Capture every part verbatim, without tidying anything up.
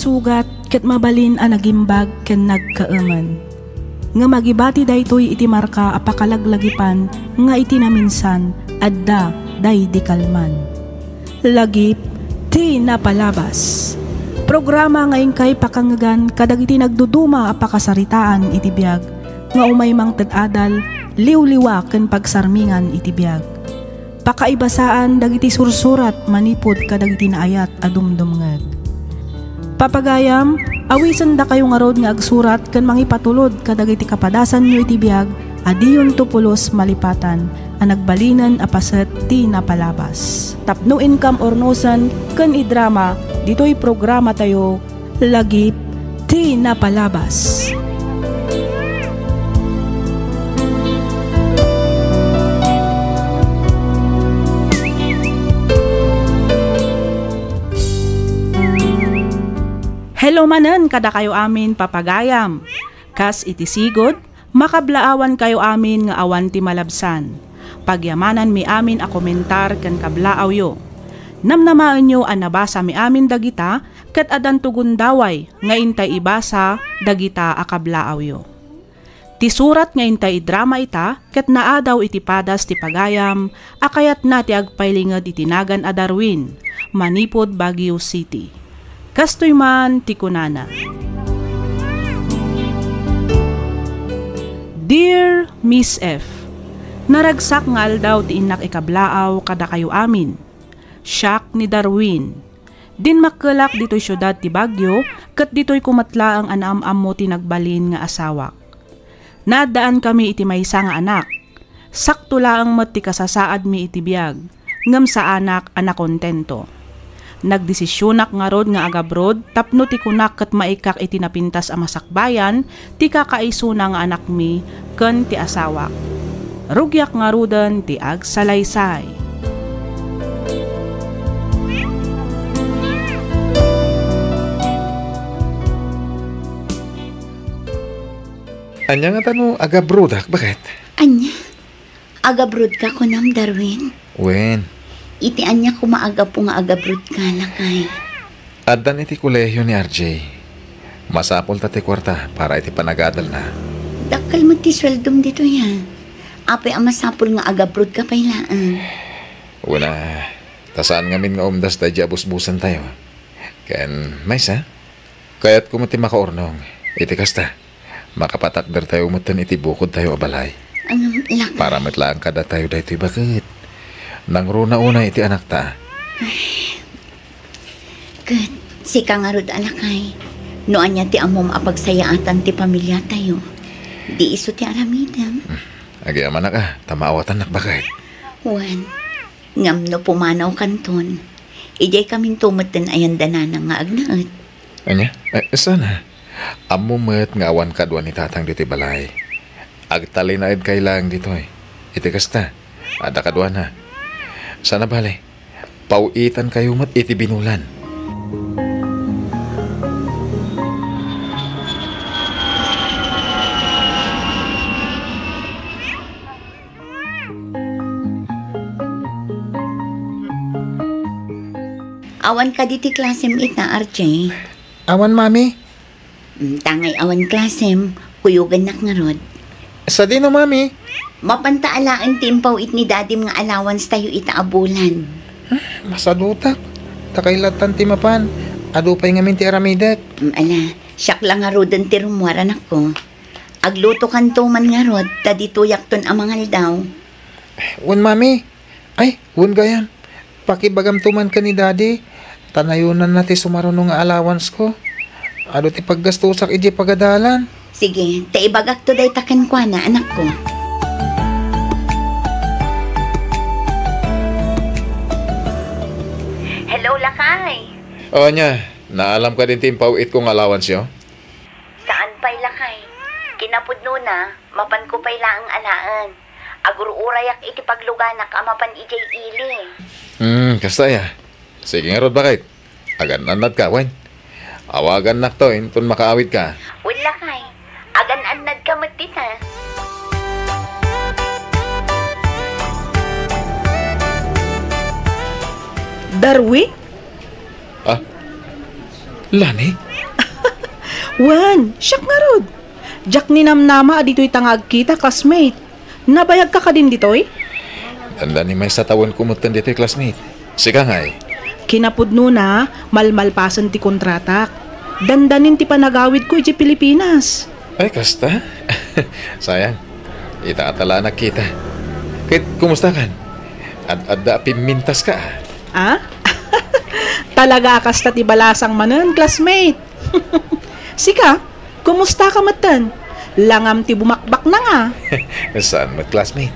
sugat ket mabalin a nagimbag ken nagkaemen. Ngem agibati daytoy iti marka a pakalaglagipan nga iti naminsan, adda daydi kalman. Lagip ti napalabas. Programa nga inkay pakangngegan kadagiti nagduduma a pakasaritaan iti biag, nga umay mangted adal, liwliwa ken pagsarmingan iti biag. Pakaibasaan dagiti sursurat manipud kadagiti naayat a dumdumngeg. Papagayam, awisendakayo ngarud nga agsurat ken mangipatulod kadagiti kapadasanyo iti biag a diyonto pulos malipatan a nagbalinen a paset ti napalabas. Tapno inkam urnosen ken idrama ditoy programatayo, Lagip ti Napalabas. Hello manen kadakayo amin, papagayam. Kas iti sigud, makablaawankayo amin nga awan ti malabsan. Pagyamananmi amin a komentar ken kablaawyo. Namnamaenyo a nabasami amin dagita ket addanto gundaway nga intay ibasa dagita a kablaawyo. Ti surat nga intay idrama ita ket naadaw iti padas ti pagayam a kayatna ti agpailinged iti nagan a Darwin manipud Baguio City. Kastoy man ti kunana, Dear Miss F, naragsak nga aldaw ti innak ikablaaw kadakayo amin. Siak ni Darwin. Dinmakkelak ditoy siudad ti Baguio, ket ditoyko met laeng a naam-ammo ti nagbalin nga asawak. Naaddaankami iti maysa nga anak. Sakto laeng met ti kasasaadmi iti biag, ngem saanak a nakontento. Nagdesisionak ngarud nga agabroad tapno ti kunak ket maikkak iti napintas a masakbayan ti kakaisuna nga anakmi ken ti asawak. Rugiak ngaruden ti agsalaysay. Ania ngata no agabroadak, baket? Ania? Agabroad ka kunam, Darwin? Wen. Iti ania koma a gapu nga agabroad ka, lakay? Addan iti kolehio ni R J. Masapul ta ti kuarta para iti panagadalna. Dakkel met ti sueldom ditoy, a. Apay a masapul nga agabroad ka pay laeng? Wen a, ta saan ngamin nga umdas daydi a busbusentayo. Ken maysa, kayatko met ti makaurnong. Iti kasta, makapatakdertayo metten iti bukodtayo a balay. Ngem, lakay. Para met laeng kadatayo daytoy, baket. Nangruna unay iti anakta. Ket sika ngarud a, lakay, no ania ti ammom a pagsayaatan ti pamiliatayo, di isu ti aramidem. Hmm. Agyamanak a, ta maawatannak, baket. Wen, ngem no pumanawkanton, idiay kaminto metten a yan da nanang nga agnaed. Ania? Eh, saan a? Ammom met nga awan kadua ni tatang ditoy balay. Agtalinaedkay laeng ditoy. Iti kasta, adda kaduana. Saan a bale, paw-itankayo met iti binulan. Awan kadi ti klasem ita, R J? Awan, Mami. Mm, tangay awan klasem, kuyogannak ngarud. Sadino, Mami? Mapanta alaen ti impaw-it ni Dadim nga allowance tayo ita a bulan. Ah, masadutak. Ta kayattan ti mapan. Adu pay ngamin ti aramidek. Mm, ala, siak la ngaruden ti rummuar, anakko. Aglutokanto man ngarud, ta ditoyakton a mangaldaw. Wen, Mami. Ay, wen gayam. Pakibagamto man ken ni Daddy, ta nayonanna ti sumaruno nga allowance ko. Adu ti paggastosak idiay pagadalan. Sige, ta ibagakto dayta kenkuana, anakko. Hello, lakay. O, ania, naalam kadin ti impaw-itko nga allowance yo? Saan pay, lakay. Kinapudnona, mapanko pay laeng alaen. Agur-urayak iti pagluganak a mapan idiay ili. Hmm, kasta aya. Sige ngarud, baket. Agan-annadka, wen? Awagannakto inton makaawidka. Wen, lakay. Agan-annadka met dita. Darwin? Ah? Lani? Wen, siak ngarud. Diak ninamnama a ditoyta nga agkita, classmate. Nabayagka kadin ditoy? Dandani maysa tawenko metten ditoy, classmate. Sika ngay? Kinapudnona, malmalpasen ti kontratak. Dandanin ti panagawidko idiay Pilipinas. Ay, kasta? Sayang. Ita a ta la nagkita. Ket kumustakan? Ad-adda a pimmintaska, a? Ah? Talaga a kasta ti balasang manen, classmate. Sika, kumustaka metten? Langam ti bumakbaknang, a? Saan met, classmate?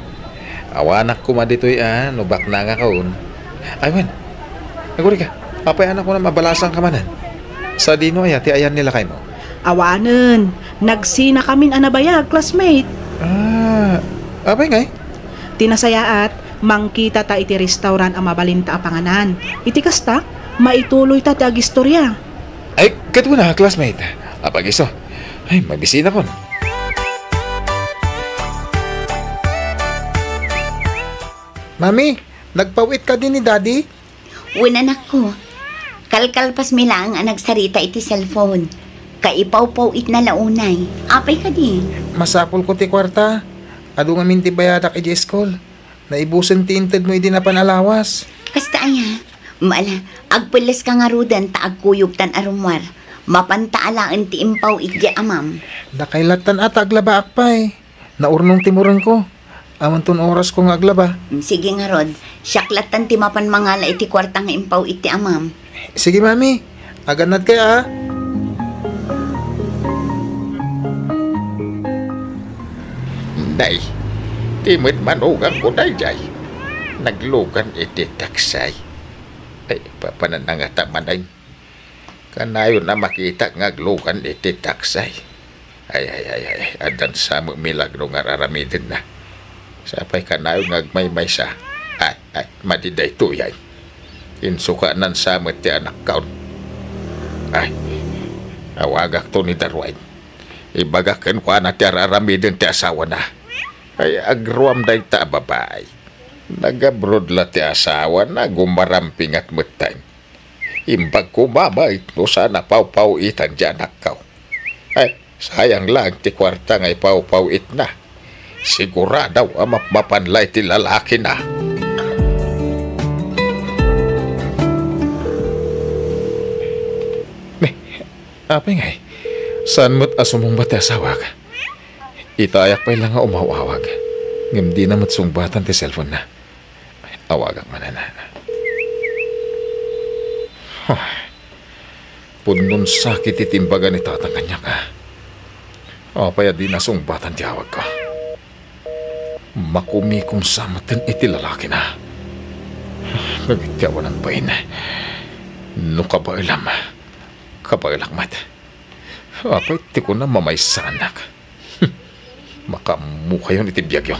Awanak koma ditoy a no baknangakon. Ay, wen. Agurayka, apay a kunam a balasangka manen? Sadino aya ti ayan ni lakaymo? Awanen, nagsinakamin a nabayag, classmate. Ah, apay ngay? Ti nasayaat, mangkitata iti restaurant a mabalinta a panganan. Iti kasta, maituloyta ti agistorya. Ay, ket wen a, classmate. Apay isu? Ay, mabisinakon. Mami, nagpaw-it kadi ni Daddy? Wen, anakko. Kalkalpasmi laeng a nagsarita iti cellphone. Kaipawpaw-itna la unay. Apay kadi? Masapulko ti kuarta. Adu ngamin ti bayadak idiay school. Naibusen ti intedmo idi napan a lawas. Kasta aya? Ala, agpelleska ngaruden ta agkuyogtan a rummuar. Mapanta alaen ti impaw-it diay amam. Dakay lattan a ta aglabaak pay. Naurnong ti murengko. Amanton orasko nga aglaba. Mm, sige ngarud, siak lattan ti mapan mangala iti kuarta nga impaw-it ti amam. Sige, Mami. Agannadkay, a. Nay, ti met manugangko daydiay. Naglugan iti taksay. Ay, papananangata manen. Kanayon a makitak nga aglugan iti taksay. Ay, ay, ay, ay, addan sa met milagro nga ar-aramidenna. Sapay kanayon nga agmaymaysa. Ay, ay, madi daytoy, ay. Insukanan sa met ti anakkaon. Ay, awagakto ni Darwin. Ibagak kenkuana ti ar-aramiden ti asawana. Ay, agruam dayta a babai. Nag-abroad la ti asawana, gumarampingat metten. Imbag koma met no saan a pawpaw-itan ti anakko. Ay, sayang laeng ti kuarta nga ipawpaw-itna. Sigurado a mapmapan la iti lalakina. Ne, apay ngay? Saan met a sumungbat ti asawak? Itayak pay la nga umaw-awag. Ngem dina met sungbatan ti cellphone-na. Awagak manen. Huh. Pudnon sakit iti imbaga ni Tatang kaniak, a. Apay a dina sungbatan ti awagko? Makumikom sa metten iti lalakina. Dagiti awanan bain. No kabaelam, kabaelak met. Apay ti kunam a mamaysaannak? Makaammokayon iti biagyo.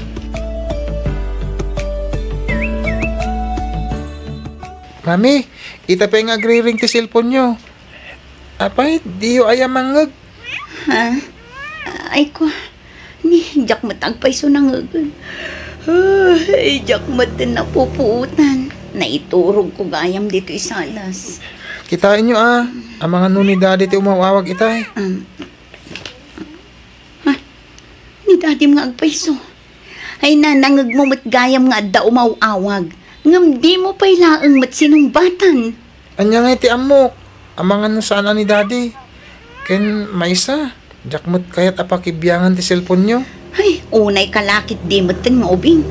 Mami, ita pay nga agriring ti cellphone-yo. Apay, diyo aya mangngeg? Ha? Ay ko, ni, diak met agpayso nangngegen. Ay, diak met napupuotan. Naiturogko gayam ditoy salas. Kitaenyo, a, amangan no ni Daddy ti umaw-awag itay. Um, Ha? Ni Dadim nga agpayso? Ay, nanangegmo met gayam nga adda umaw-awag. Ngem dimo pay laeng met sinungbatan. Ania ngay ti ammok? Amangan no saan a ni Daddy. Ken maysa, diak met kayat a pakibiangan ti cellphone-yo. Ay, unay ka la ket di metten nga ubing.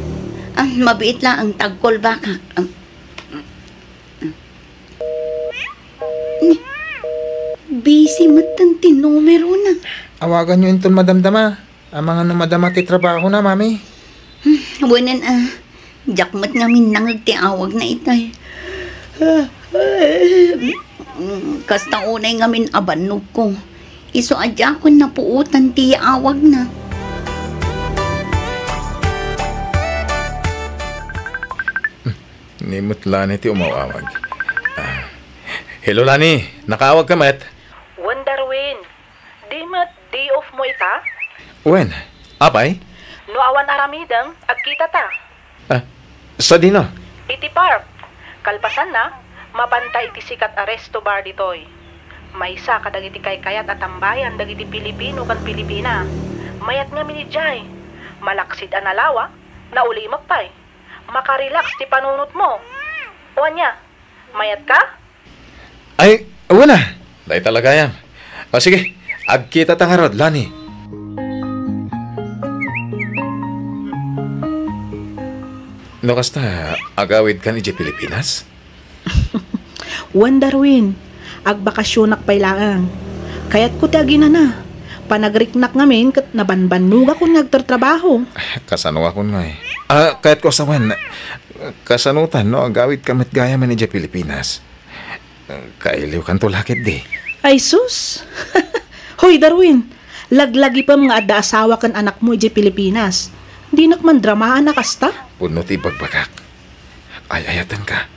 Ah, mabiit laeng ta agkolbakak. Ah, Ni, busy metten ti numerona. Awaganyo inton madamdama. Amangan no madama ti trabahona, Mami. Hmm, wenen a. Diak met ngamin nangeg ti awagna itay. Kasta unay ngamin a bannogko. Isu a diakon napuotan ti awagna. Ni met Lani ti umaw-awag. Ah. Hello, Lani. Nakaawagka met? Wen, Darwin. Di met day off mo ita? Wen. Apay? No awan aramidem, agkitata. Ah, sadino? Iti park. Kalpasanna, mapanta iti sikat a resto bar ditoy. Maysa kadagiti kaykayat a tambayan dagiti Pilipino ken Pilipina. Mayat ngamin idiay. Malaksid a nalawa, naulimek pay. Makarelax ti panunotmo. O ania? Mayatka? Ay, wen a. Dayta la gayam. O sige, agkitata ngarud, Lani. No kasta, agawidkan idiay Pilipinas? Wen, Darwin, agbakasyonak pay laeng. Kayatko ti aginana. Panagriknak ngamin ket nabanbannogakon nga agtartrabaho. Kasanoakon ngay? Ah, kayatko a sawen, kasanotan no agawidka met gayamen idiay Pilipinas? Kailiwkanto la ketdi. Ay sus! Hoy, Darwin, laglagipem nga adda asawa ken anakmo idiay Pilipinas. Dinak mandramaan a kasta? Pudno ti ibagbagak. Ay-ayatenka.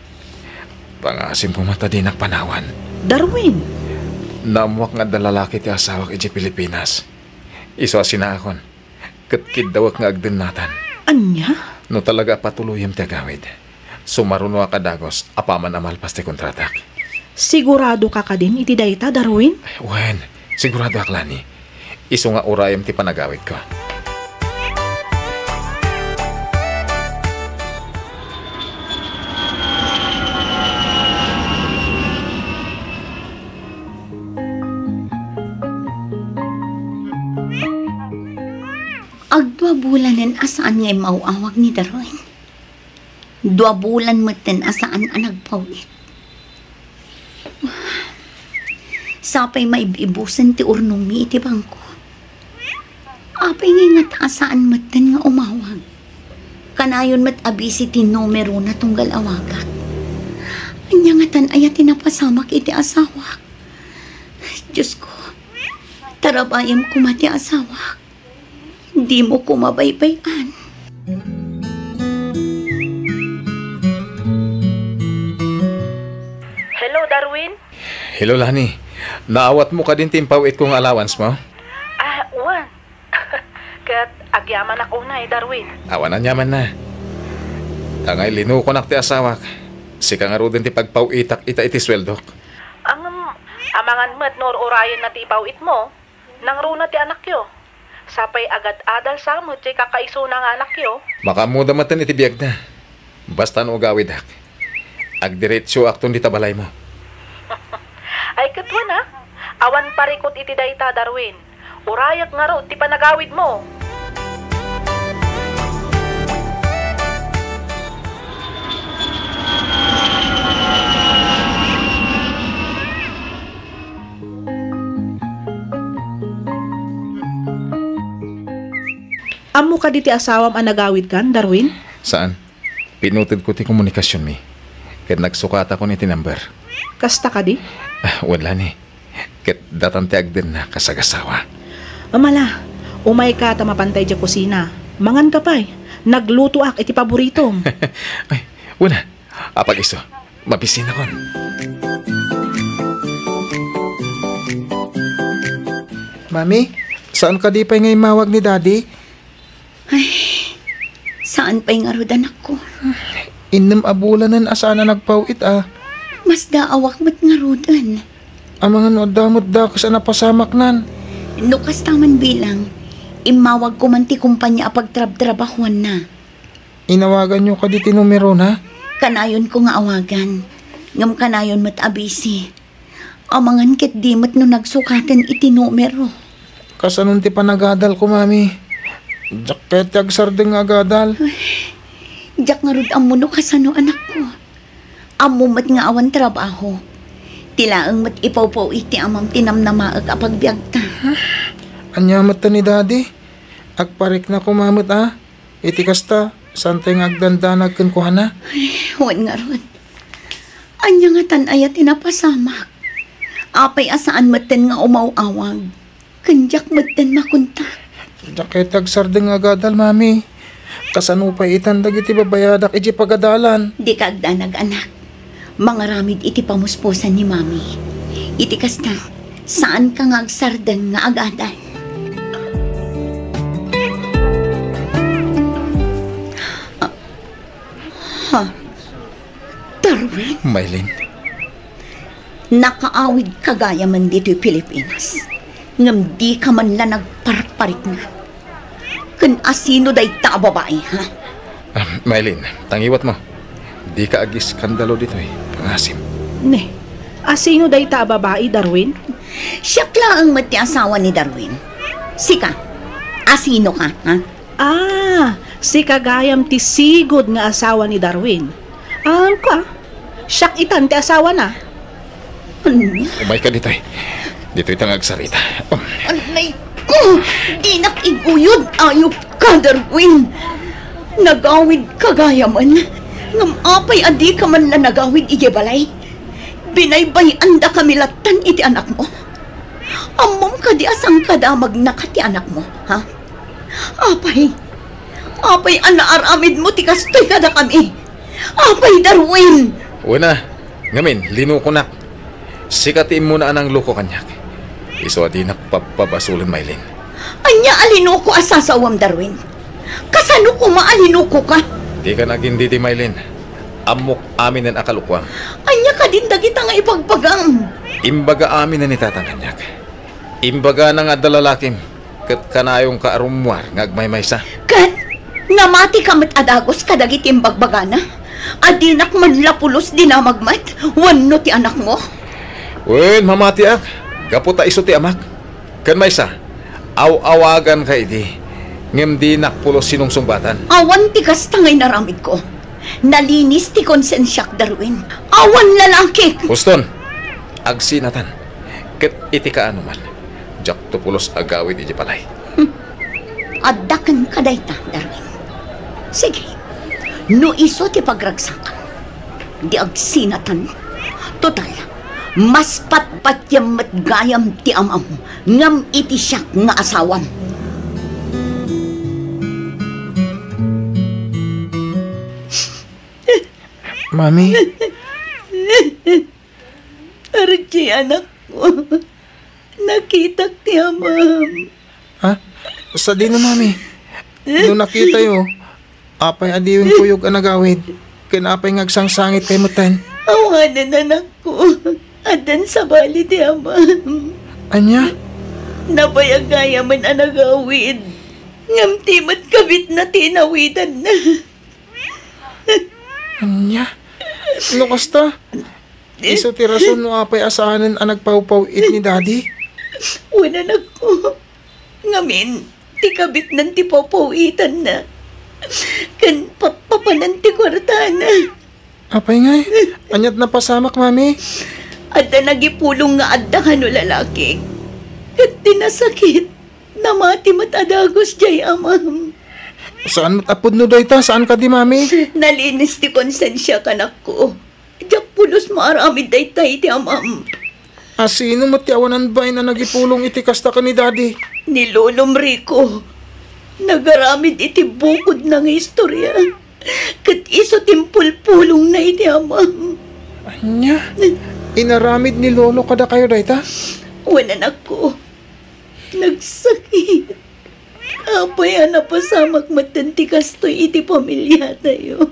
Pangasim koma ta dinak panawan. Darwin! Naammoak nga adda lalaki ti asawak idiay Pilipinas. Isu a sinaakon. Ket kiddawek nga agdennatan. Ania? No talaga a patuloyem ti agawid, sumarunoak a dagus apaman a malpas ti kontratak. Siguradoka kadin iti dayta, Darwin? Wen, siguradoak, Lani. Isu nga urayem ti panagawidko. Agdua bulanen a saan nga immaw-awag ni Darwin. Dua bulan metten a saan a nagpaw-it. Sapay maib-ibusen ti urnongmi iti bangko. Apay ngay ngata a saan metten nga umawag? Kanayon met a busy ti numerona tunggal awagak. Ania ngatan aya ti napasamak iti asawak? Diosko, tarabayem koma ti asawak. Dimo koma baybay-an. Hello, Darwin? Hello, Lani. Naawatmo kadin ti impaw-itko nga allowance mo? Ah, wen. Ket agyamanak unay, Darwin. Awan aniamanna. Ta ngay linukonak ti asawak. Sika ngaruden ti pagpaw-itak ita iti sueldok. Ngem, amangan met no ur-urayenna ti ipaw-itmo. Nangruna ti anakyo. Sapay agad-adal sa met diay kakaisuna nga anakyo. Makaammoda metten iti biagda. Basta no agawidak, agdiretsoakton dita balaymo. Ay, ket wen a, awan parikut iti dayta, Darwin. Urayek ngarud ti panagawidmo. Ammo kadi ti asawam a nagawidkan, Darwin? Saan. Pinutedko ti komunikasionmi. Ket nagsukatakon iti number. Kasta kadi? Ah, wen, Lani. Ket datan ti agdenna kas agasawa. Amala, umayka ta mapantay diay kusina. Manganka pay. Naglutoak iti paboritom. Ay, wen a. Apag-isu, mabisinakon. Mami, saan kadi pay nga immawag ni Daddy? Ay, saan pay ngarud, anakko? Innem a bulanen a saan a nagpaw-it a. Masdaawak met ngaruden. Amangan no adda met dakes a napasamaknan. No kasta man bilang, immawagko man ti kompania a pagtrabtrabahuanna. Inawaganyo kadi ti numerona? Kanayonko nga awagan, ngem kanayon met a busy. Amangan ket di met no nagsukaten iti numero. Kasanon ti panagadalko, Mami? Diak kayat ti agsardeng nga agadal. Ay, diak ngarud ammo no kasano, anakko. Ammo met nga awan trabaho. Ti laeng met ipawpaw iti amam ti namnamaek a pagbiagta. Ania met ta ni Daddy? Agparikna koma met a. Iti kasta, saantay nga agdandanag kenkuana? Ay, wen ngarud. Ania ngatan aya ti napasamak? Apay a saan metten nga umaw-awag? Ken diak metten makontak. Diak kayat ti agsardeng nga agadal, Mami. Kasano pay itan dagiti babayadak idiay pagadalan? Dika agdanag, anak. Mangaramid iti pamuspusan ni Mami. Iti kasta, saanka nga agsardeng nga agadal. Ah, ha? Darwin? Maylin. Nakaawidka gayamen ditoy Pilipinas, ngem dika man la nagparparikna. Ken asino dayta a babai, ha? Ah, Maylin, tangiwat mo. Dika agiskandalo ditoy, pangasim. Ne, asino dayta a babai, Darwin? Siak laeng met ti asawa ni Darwin. Sika, asino ka, ha? Ah, sika gayam ti sigud nga asawa ni Darwin. Aamko, ah. Siak itan ti asawana. Ania? Umayka ditoy. Ditoyta nga agsarita. Anay ko! Dinak iguyod, ayupka, Darwin. Nagawidka gayamen. Ngem apay a dika man la nagawid idiay balay? Binaybay-andakami lattan iti anakmo. Ammom kadi a sangkadamagnaka ti anakmo, ha? Apay, apay a naaramidmo ti kastoy kadakami? Apay, Darwin! Wen a, ngamin, linukonak. Sika ti immuna a nangluko kaniak. Isu a dinak pabpabasolen, Maylin. Ania a linuko a sasawam, Darwin? Kasano koma a linukoka? Dika nagindidi, Maylin. Ammok aminen a kalukoam. Ania kadin dagita nga ibagbagam? Imbaga aminen ni tatang kaniak. Imbagana nga adda lalakim, ket kanayonka a rummuar nga agmaymaysa. Ket namatika met a dagus kadagiti imbagbagana, a dinak man la pulos dinamag met wenno ti anakmo? Wen, mamatiak, gapu ta isu ti amak. Ken maysa, aw-awaganka idi, ngem dinak pulos sinungsungbatan. Awan ti kasta nga inaramidko. Nalinis ti konsensiak, Darwin. Awan lalakik! Huston, agsinatan. Ket iti kaano man, diakto pulos agawid iti balay. Hmm. Adda kenka dayta, Darwin. Sige, no isu ti pagragsakam, di agsinatan. Total, mas patpatiem met gayam ti amam ngem iti siak nga asawam. Mami? Archie, anakko. Nakitak ti amam. Ha? Sadino, Mami? No nakitayo, apay a diwen kuyog a nagawid? Ken apay nga agsangsangit kay metten? Awanen, anakko. Addan sabali ti amam. Ania? Nabayag gayamen a nagawid. Ngem ti met kabitna ti inawidanna. Ania? No kasta, isu ti rason no apay a saanen a nagpawpaw-it ni Daddy? Wen, anakko. Ngamin, ti kabitnan ti pawpaw-itanna. Ken pa-, papanan ti kuartana. Apay ngay? Aniat napasamak, Mami? Adda nagipulong nga adda kano lalaki. Ket ti nasakit, namati met a dagus diay amam. Saan met a pudno dayta? Saan kadi, Mami? Nalinis ti konsensiak, anakko. Diak pulos maaramid dayta iti amam. A, sino met ti awanan bain a nagipulong iti kasta ken ni Daddy? Ni Lolom Rico. Nagaramid iti bukodna nga istorya. Ket isu ti impulpulongna iti amam. Ania? Inaramid ni Lolo kadakayo dayta? Wen, anakko. Nagsakit. Apay a napasamak metten ti kastoy iti familiatayo?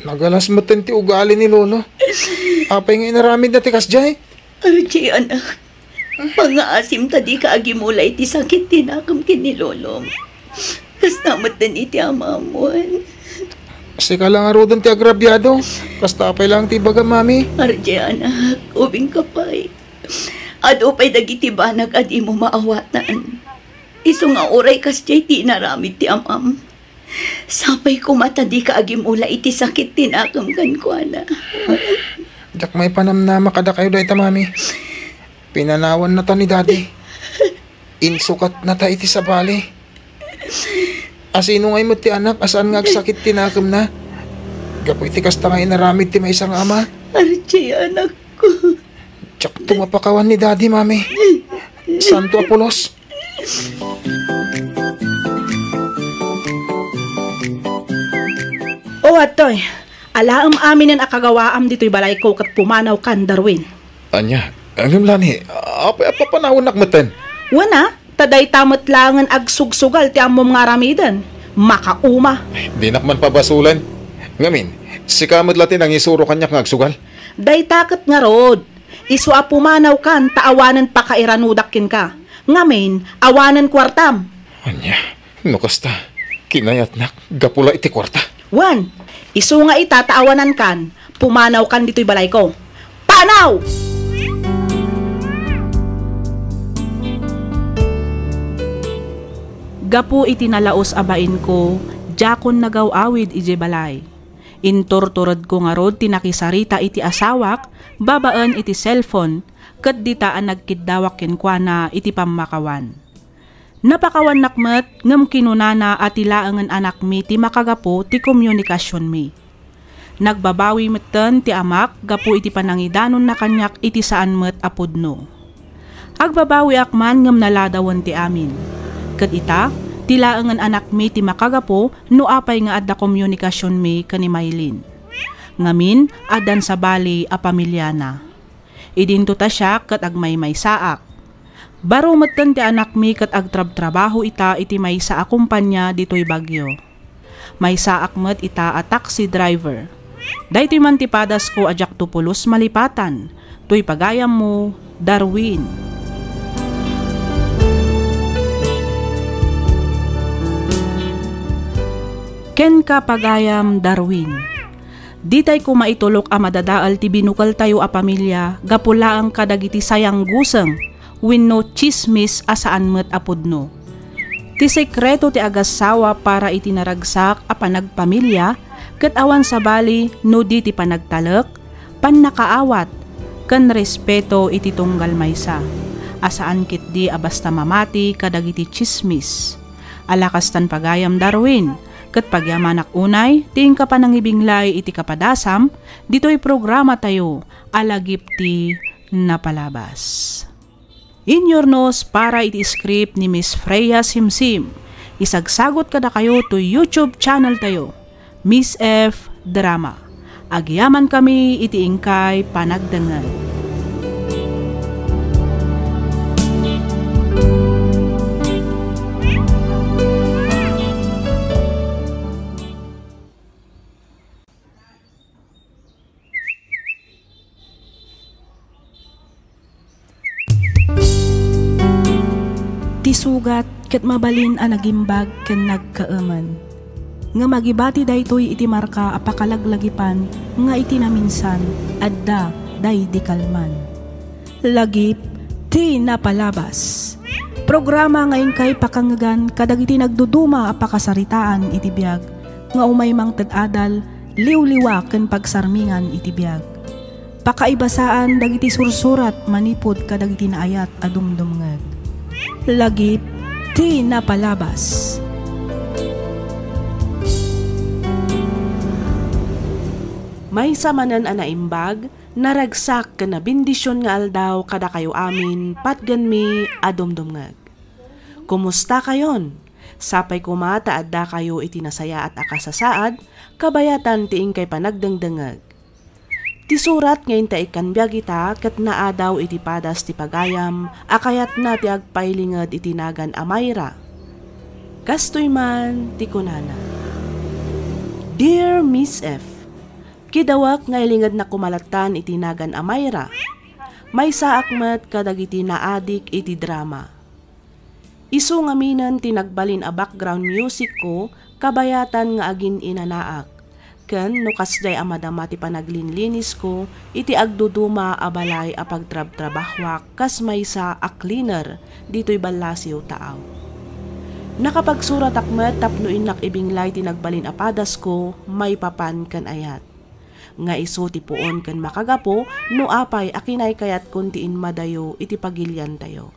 Nagalas metten ti ugali ni Lolo. Apay nga inaramidna ti kasdiay? Archie, anak, pangngaasim ta dika agimula iti sakit ti nakem ken ni Lolom. Kasta metten iti amam, wen. Sika la ngaruden ti agrabiado. Kasta apay laeng ti ibagam, Mami? Archie, anak, ubingka pay. Adu pay dagiti banag a dimo maawatan. Isu nga uray kasdiay ti inaramid ti amam. Sapay koma ta dika agimula iti sakit ti nakem kenkuana. Diak maipanamnama kadakayo dayta, Mami. Pinanawannata ni Daddy. Insukatnata iti sabali. A, sino ngay met ti anak a saan nga agsakit ti nakemna? Gapu iti kasta nga inaramid ti maysa nga ama. Archie, anakko. Diakto mapakawan ni Daddy, Mami. Santo a pulos. O, adtoy. Alaem aminen a kagawaam ditoy balayko ket pumanaw kan Darwin. Ania? Ngem, Lani, apay a papanawennak metten? Wen a, ta dayta met laengen agsugsugal ti ammom nga aramiden. Makauma. Dinak man pabasolen. Ngamin, sika met la ti nangisuro kaniak nga agsugal. Dayta ket ngarud, Isu a pumanawkan ta awanen pakairanudak kenka. Ngamin, awanen kuartam. Ania, no kasta, kinayatnak gapu la iti kuarta. Wen, isu nga ita ta awanankan, pumanawkan ditoy balayko. Panaw! Gapu iti nalaus a bainko, diakon nagaw-awid idiay balay. Inturturedko ngarud ti nakisarita iti asawak babaen iti cellphone ket dita a nagkiddawak kenkuana iti pammakawan. Napakawannak met ngem kinunana a ti laengen anakmi ti makagapu ti komunikasionmi. Nagbabawi metten ti amak gapu iti panangidanonna kaniak iti saan met a pudno. Agbabawiak man ngem naladawen ti amin. Ket ita, ti laengen anakmi ti makagapu no apay nga adda komunikasionmi ken ni Maylin. Ngamin, addan sabali a pamiliana. Idinto ta siak ket agmaymaysaak. Baro metten ti anakmi ket agtrabtrabaho ita iti maysa a kompania ditoy Baguio. Maysaak met ita a taxi driver. Daytoy man ti padasko a diakto pulos malipatan. Toy pagayammo, Darwin. Kenka, pagayam Darwin. Ditay koma itulok a madadael ti binukeltayo a pamilia gapu laeng kadagiti sayangguseng wenno tsismis a saan met a pudno. Ti sekreto ti agassawa para iti naragsak a panagpamilia ket awan sabali no di ti panagtalek, pannakaawat, ken respeto iti tunggal maysa, a saan ketdi a basta mamati kadagiti tsismis. Ala kastan, pagayam Darwin, ket pagyamanak unay ti inka panangibinglay iti kapadasam ditoy programatayo a Lagip ti Napalabas. Inyurnos para iti script ni Miss Freya Simsim. Isagsagot kadakayo to YouTube channel tayo, Miss F Drama. Agyaman kami iti inkay panagdengngeg. Ti sugat ket mabalin a nagimbag ken nagkaemen. Ngem agibati daytoy iti marka a pakalaglagipan nga iti naminsan, adda daydi kalman. Lagip ti Napalabas. Programa nga inkay pakangngegan kadagiti nagduduma a pakasaritaan iti biag nga umay mangted adal, liwliwa ken pagsarmingan iti biag. Pakaibasaan dagiti sursurat manipud kadagiti naayat a dumdumngeg. Lagip ti Napalabas. Maysa manen a naimbag, naragsak ken nabendision nga aldaw kadakayo amin, patgenmi a dumdumngeg. Kumustakayon? Sapay koma ta addakayo iti nasayaat a kasasaad, kabayatan ti inkay panagdengdengngeg. Ti surat nga inta ikkan biag ita ket naadaw iti padas ti pagayam a kayatna ti agpailinged iti nagan a Mayra. Kastoy man ti kunana, "Dear Miss F, kidawak nga ilingednak koma lattan iti nagan a Mayra. Maysaak met kadagiti naadik iti drama. Isu ngaminen ti nagbalin a background music ko kabayatan nga agin-inanaak, ken no kasdiay a madama ti panaglinlinisko iti agduduma a balay a pagtrabtrabahoak kas maysa a cleaner ditoy ballasiw taaw. Nakapagsuratak met tapno innak ibinglay ti nagbalin a padasko maipapan ken ayat. Nga isu ti puon ken makagapu no apay a kinaykayatkon ti inmadayo iti pagiliantayo.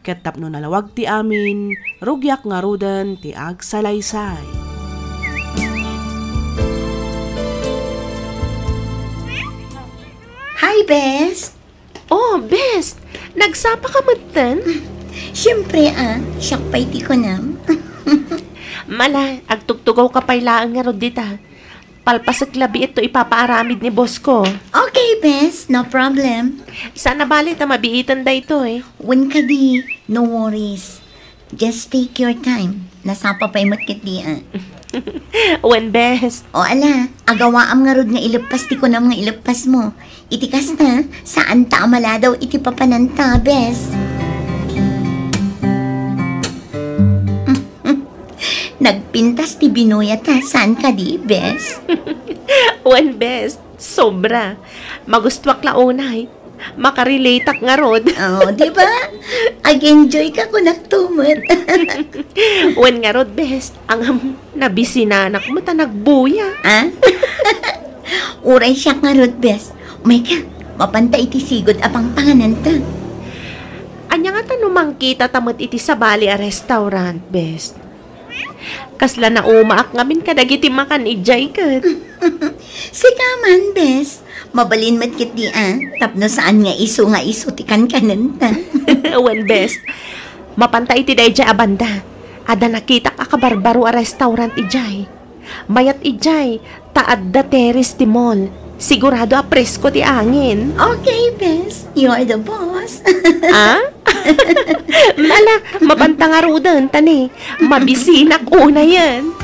Ket tapno nalawag ti amin, rugiak ngaruden ti agsalaysay." Hi, Bes! Oh, Bes! Nagsapa ka metten? Siyempre, ah, siak pay ti kunam. Mala, agtugtugaw ka pay laeng ngarud dita. Palpasek labiit to ipapaaramid ni boss ko. Okay, Bes. No problem. Sana bali ta mabiiten daytoy. Wen kadi, no worries. Just take your time. Nasapa pay met ketdi, a. Wen, bes. O ala, agawaam ngarud nga ileppas ti kunam nga ileppasmo. Iti kasta, saanta a maladaw iti papananta, bes. Nagpintas ti binuyata, saan kadi, bes? Wen, bes, sobra. Magustuak la unay. Makarelateak ngarud. Oh, di ba? Ag-enjoy ka kunak to met. Wen ngarud, bes, ang, am, nabisinanak met a nagbuya. Ah? Uray siak ngarud, bes. Umay ka, mapanta iti sigud a pangpangananta. Ania ngata no mangkitata met iti sabali a restaurant, bes? Kasla naumaak ngamin kadagiti makan idiay ket. Sika man, bes. Mabalin met ketdi a, tapno saan nga isu nga isu ti kankanenta. Wen, bes. Mapanta iti daydiay a banda. Adda nakitak a kabarbaro a restaurant idiay. Mayat idiay, ta adda terrace ti mall. Sigurado a presko ti angin. Okay, bes. You're the boss. Ah? Ala, mapanta ngaruden, ta ne, mabisinak unayen.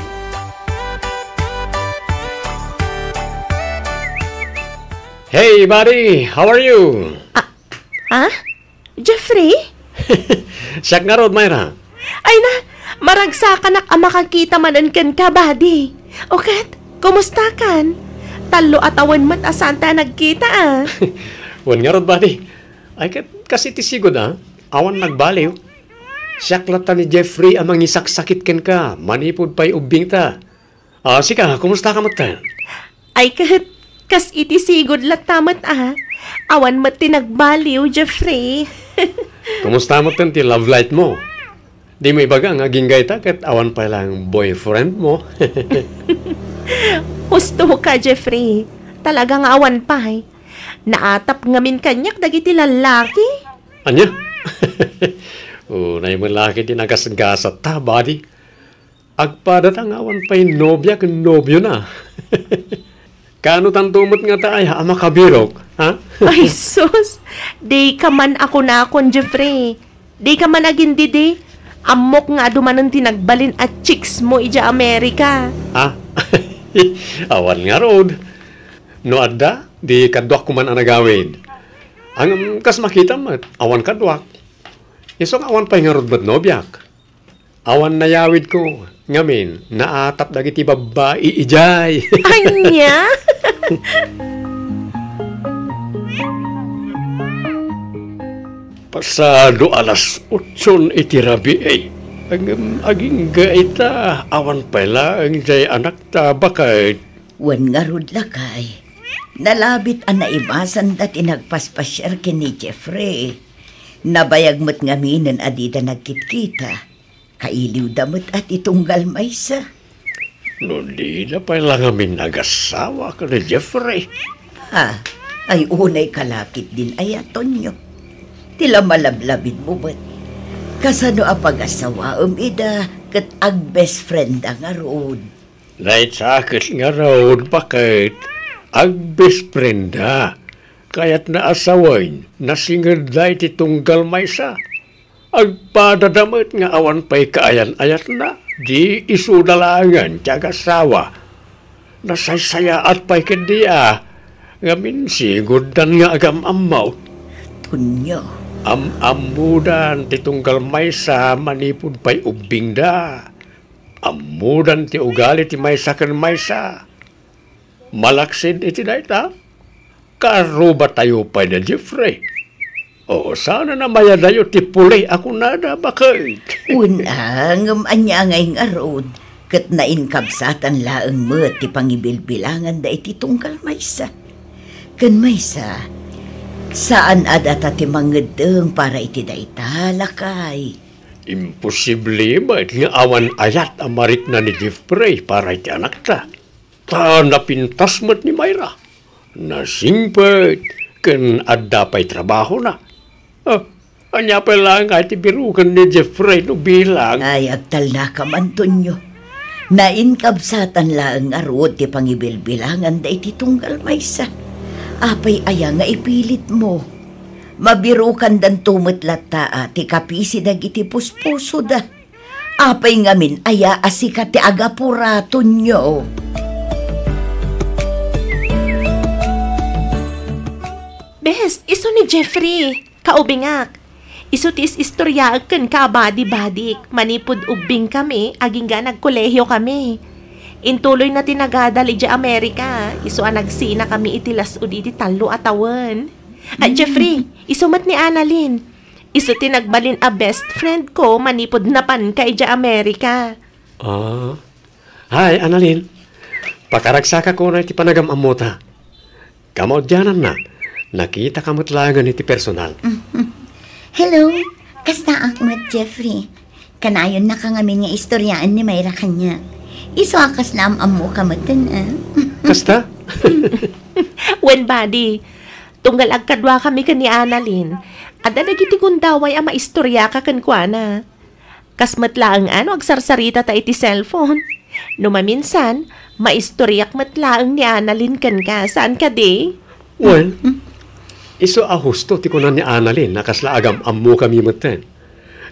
Hey, buddy! How are you? Ah, ah? Jeffrey? Siak ngarud, Myra. Ay na, maragsakanak a makakita manen kenka, buddy. O ket, kumusta kan? Tallo a tawen met a saanta a nagkita, a. Wen ngarud, buddy. Ay ket, kas iti sigud, a. Awan nagbaliw. Siak latta ni Jeffrey a mangisaksakit kenka, manipud pay ubbingta. Ah, sika, kumusta ka met? Ay ket, kas iti sigud latta met, a. Awan met ti nagbaliw, Jeffrey. Kumusta met ti love life mo? Di mo ibaga nga agingga ita ket awan pay lang boyfriend mo. Husto ka, Jeffrey. Talaga nga awan pay. Naatap ngamin kaniak dagiti lallaki. Ania? Unay met la ket ti nagasgasatta, buddy. Agpadata nga awan pay nobia ken nobiona. Kaano tanto met ngata aya a makabirok, ha? Ay, sus! Dika man a kunakon, Jeffrey. Dika man agindidi. Ammok nga adu manen ti nagbalin a chicks mo idiay Amerika. Ha? Awan ngarud. No adda, di kaduak koman a nagawid. Ngem kas makita met, awan kaduak. Isu nga awan pay ngarud met nobiak. Awan nayawidko, ngamin, naatap dagiti babbai idiay. Ania? Pasado alas otson iti rabii. Ngem agingga ita, awan pay laeng diay anakta, baket. Wen ngarud, lakay. Nalabit a naimasanda ti nagpaspasiar ken ni Jeffrey. Nabayag met ngaminen a dida nagkitkita. Kailiwda met a ti tunggal maysa. No dida pay la ngamin nagasawa ken ni Jeffrey. Ha? Ay, unay ka la ketdin aya, Tonyo. Ti la malablabidmo met. Kasano a pagasawaem ida ket agbest frienda ngarud? Naitsaket ngarud, baket. Agbest frienda. Kayatna a sawen, nasingedda iti tunggal maysa. Agpadada met nga awan pay kaayan-ayatna, di isuda laengen ti agasawa. Nasaysayaat pay ketdi a, ngamin siguddan nga agam-ammo. Tonyo. Am-ammodan ti tunggal maysa manipud pay ubbingda. Ammodan ti ugali ti maysa ken maysa. Malaksid iti dayta, karrubatayo pay da Jeffrey. O, saan a namayadayo ti puli a kunada, baket? Wen a, ngem ania ngay ngarud, ket nainkabsatan laeng met ti pangibilbilanganda iti tunggal maysa. Ken maysa, saan a data ti mangeddeng para iti dayta, lakay. Imposible met nga awan ayat a marikna ni Jeffrey para iti anakta. Ta napintas met ni Myra. Nasingpet ken adda pay trabahona. Ah, ania pay laeng nga ti biroken ni Jeffrey no bilang? Ay, agtalnakam, Antonio. Nainkabsatan laeng ngarud ti pangibilbilanganda iti tunggal maysa. Apay aya nga ipilitmo? Mabirokandanto met latta a ti kapisi dagiti puspusoda. Apay ngamin aya a sika ti agapuratonyo? Bes, isu ni Jeffrey, kaubingak. Isu ti is-istoriaek kenka a badi-badik, manipud ubbingkami, agingga nagkolehiokami. Intuloyna ti nagadal idiay Amerika, isu a nagsinakami iti las-ud iti tallo a tawen. Ah, Jeffrey, isu met ni Annalyn. Isu ti nagbalin a best friend ko manipud napanka idiay Amerika. Ah. Hi, Annalyn. Pakaragsaka kuna iti panagam-ammota. Kamaudiananna, nakitaka met laengen iti personal. Hello, kastaak met, Jeffrey. Kanayonnaka ngamin nga istoriaen ni Myra kaniak. Isu a kasla am-ammoka metten, ah. Kasta? Wen, buddy. Tunggal agkaduakami ken ni Annalyn, adda dagiti gundaway a maistoriaka kenkuana. Kas met laeng a no agsarsarita ta iti cellphone. No maminsan, maistoriak met laeng ni Annalyn kenka, saan kadi? Wen, isu a husto ti kuna ni Annalyn a kasla agam-ammokami metten.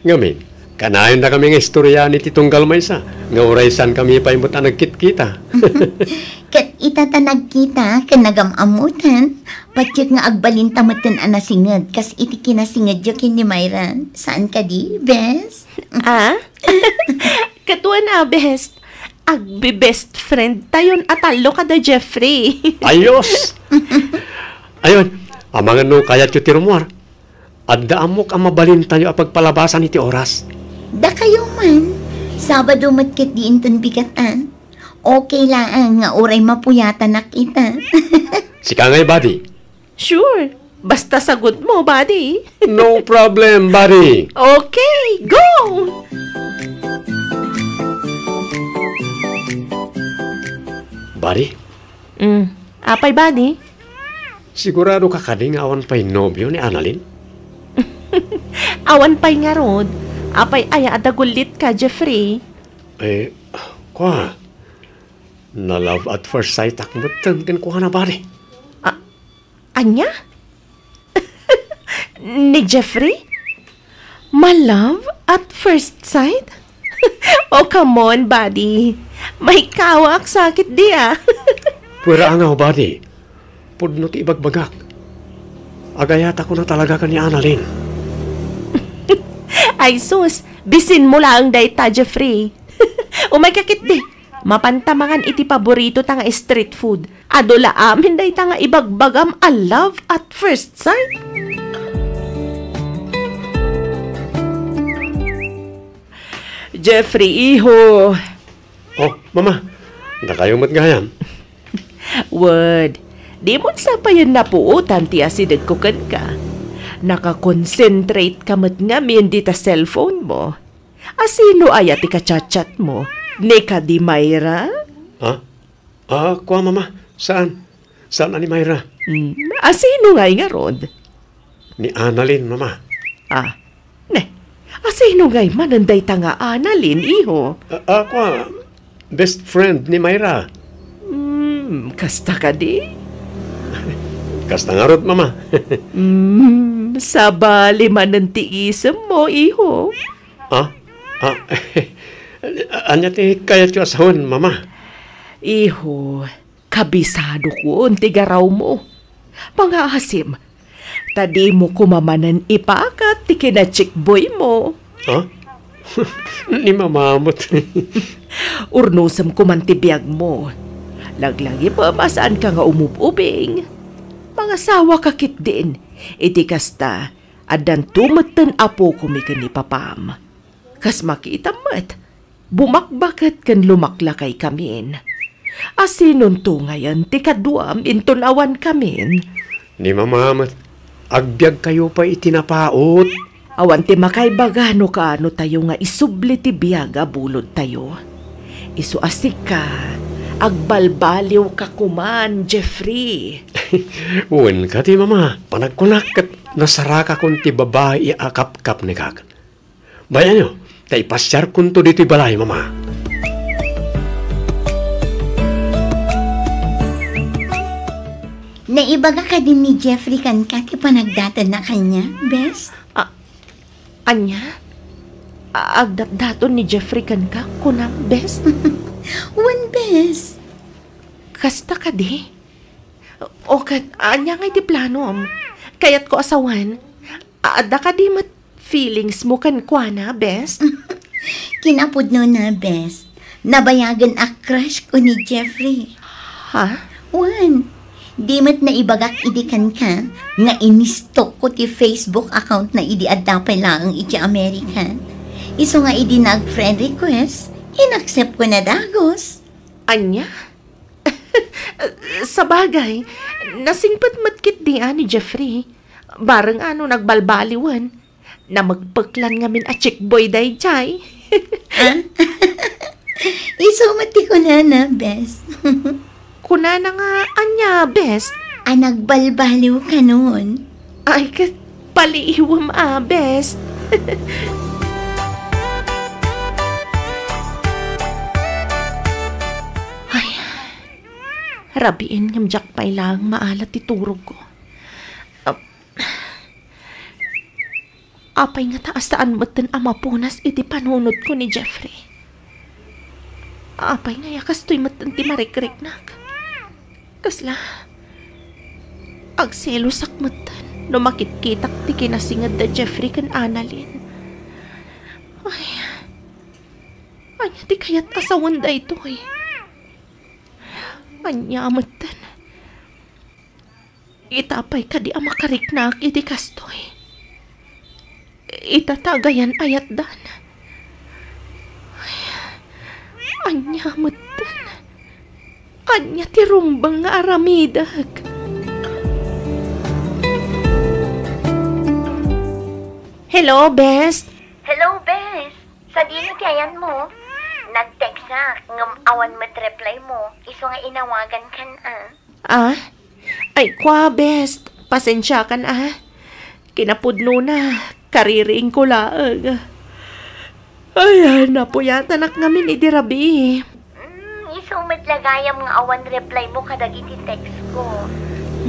Ngamin, kanayonnakami nga istoriaan iti tunggal maysa, nga uray saankami pay met a nagkitkita. Ket ita ta nagkita ken nagam-ammotan, patiek nga agbalinta metten a nasinged kas iti kinasingedyo ken ni Myra. Saan kadi, bes? Ah? Ket wen a, bes, agbe-best friend tayon a tallo kada Jeffrey. Ayos! Ayon, amangan no kayatyo ti rummuar. Adda ammok a mabalintayo a pagpalabasan iti oras. Dakayo man, Sabado met ket diinton bigat, a. Okay laeng nga uray mapuyatanak ita. Sika ngay, buddy. Sure. Basta sagutmo, buddy. No problem, buddy. Okay, go! Buddy? Mm. Apay, buddy? Siguradoka kadi nga awan pay nobio ni Annalyn? Awan pay ngarud. Apay aya a dagullitka, Jeffrey? Eh, kua, na-love at first sight ak metten kenkuana, buddy. A-, ania? Ni Jeffrey? Ma-love at first sight? Oh, come on, buddy. Maikkawa ak sakit di, a. Pwera a nga, buddy. Pudno ti ibagbagak. Agayat a kuna talaga ken ni Annalyn. Ay sus, bisinmo laeng dayta, Jeffrey. Umayka ketdi. Mapanta mangan iti paboritota nga street food. Adu la amin dayta nga ibagbagam a love at first sight. Jeffrey, iho. Oh, Mama, dakayo met gayam. Wen, dimon sa payen napuotan ti asidegko kenka. Naka-concentrate ka met ngamin dita cellphone mo. Asino aya ti ka-chat-chat mo? Ni kadi Myra? Ha? Ah, kua, Mama. Saan? Saan a ni Myra? Hmm, asino ngay ngarud? Ni Annalyn, Mama. Ah, ne. Asino ngay manen dayta nga Annalyn, iho? Ah, ah, kua, best friend ni Myra. Hmm, kasta kadi? Kasta ngarud, Mama. Hmm, sabali manen ti isemmo, iho. Ah? Ah, ania ti kayatyo a sawen, Mama? Iho, kabisadokon ti garawmo. Pangaasim, ta dimo koma manen ipakat ti kinachikboymo. Ha? Ni Mama met. Urnosem koman ti biagmo. Laglagipem a saanka nga umub-ubing. Mangasawaka ketdin. Iti kasta, addanto metten apokomi ken ni papam. Kas makitam met, bumakbaket ken lumaklakaykamin. Asinonto ngayen ti kaduam inton awankamin? Ni Mama met, agbiagkayo pay iti napaut. Awan ti makaibaga no kaano tayo nga isubli ti biag a bulodtayo. Isu a sika, agbalbaliwka koman, Jeffrey. Wen kadi, Mama, panagkunak ket nasarakakon ti babai a kapkapnekak. Bay-anyo, ta ipasiarkonto ditoy balay, Mama. Naibaga kadi ni Jeffrey kenka ti panagdatanna kaniak, bes? Ah, ania? A-, agdatdaton ni Jeffrey kenka, kunam, bes? Wen, bes. Kasta kadi? O ket, ania ngay ti planom? Kayatko a sawen, a-, adda kadi met feelings mo kenkuana, bes? Kinapudnona, bes. Nabayagen a crush ko ni Jeffrey. Ha? Wen, di met naibagak idi kenka nga inistok ko ti Facebook account na idi adda pay laeng iti Amerika. Isu nga idi nag-friend request, inaccept ko na dagus. Ania? Sabagay, nasingpet met ketdi a ni Jeffrey. Bareng a no nagbalbaliwen, namekpeklan ngamin a chickboy daydiay. Ah? Isu met ti kunana, bes. Kunana nga, ania, bes? A nagbalbaliw kanon. Ay, ket paliiwem a, bes. Ay, rabiin ngem diak pay laeng maalat ti turogko. Ap-, Apay ngata a saan metten a mapunas iti panunotko ni Jeffrey? Apay ngay a kastoy metten ti marikriknak? Kasla, agselosak metten no makitkitak ti kinasinged da Jeffrey ken Annalyn. Ay, ania ti kayat a sawen daytoy? Ania metten? Ita pay kadi a makariknak iti kastoy? Ita ta agayan-ayatdan. Ay, ania metten? Ania ti rumbeng nga aramidek? Hello, bes. Hello, bes. Sadino ti ayanmo? Nag-textak, ngem awan met reply mo. Isu nga inawagankan, a. Ah? Ay, kua, bes. Pasensiakan, a. Kinapudnona, kaririingko laeng. Ay, napuyatanak ngamin idi rabii. Mm, isu met la gayam nga awan reply mo kadagiti text ko.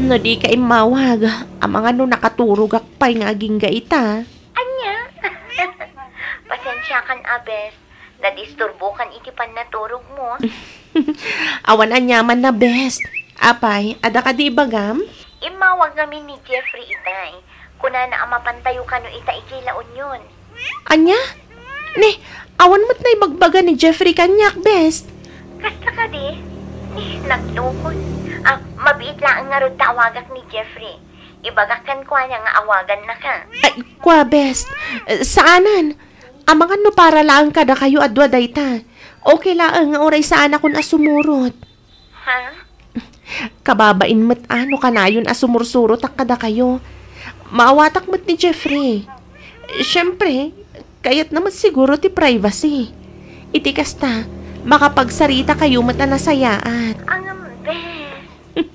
No dika immawag, amangan no nakaturogak pay nga agingga ita. Ania? Pasensiakan a, bes. Nadisturbokan iti pannaturogmo. Awan aniamanna, bes. Apay, adda kadi ibagam? Immawag ngamin ni Jeffrey itay. Kunana a mapantayo kano ita iti La Union. Ania? Ne, awan met naibagbaga ni Jeffrey kaniak, bes. Kasta kadi? Ne, naglukon. Ah, mabiit laeng ngarud ta awagak ni Jeffrey. Ibagak kenkuana nga awagannaka. Ay, kua, bes. Eh, saanen. Amangan no para laeng kadakayo a dua dayta. Okay laeng nga uray saanakon a sumurot. Ha? Kababain met a no kanayon a sumursurotak kadakayo. Maawatak met ni Jeffrey. Siempre, kayatna met siguro ti privacy. Iti kasta, makapagsarita kayo met a nasayaat. Ngem, bes.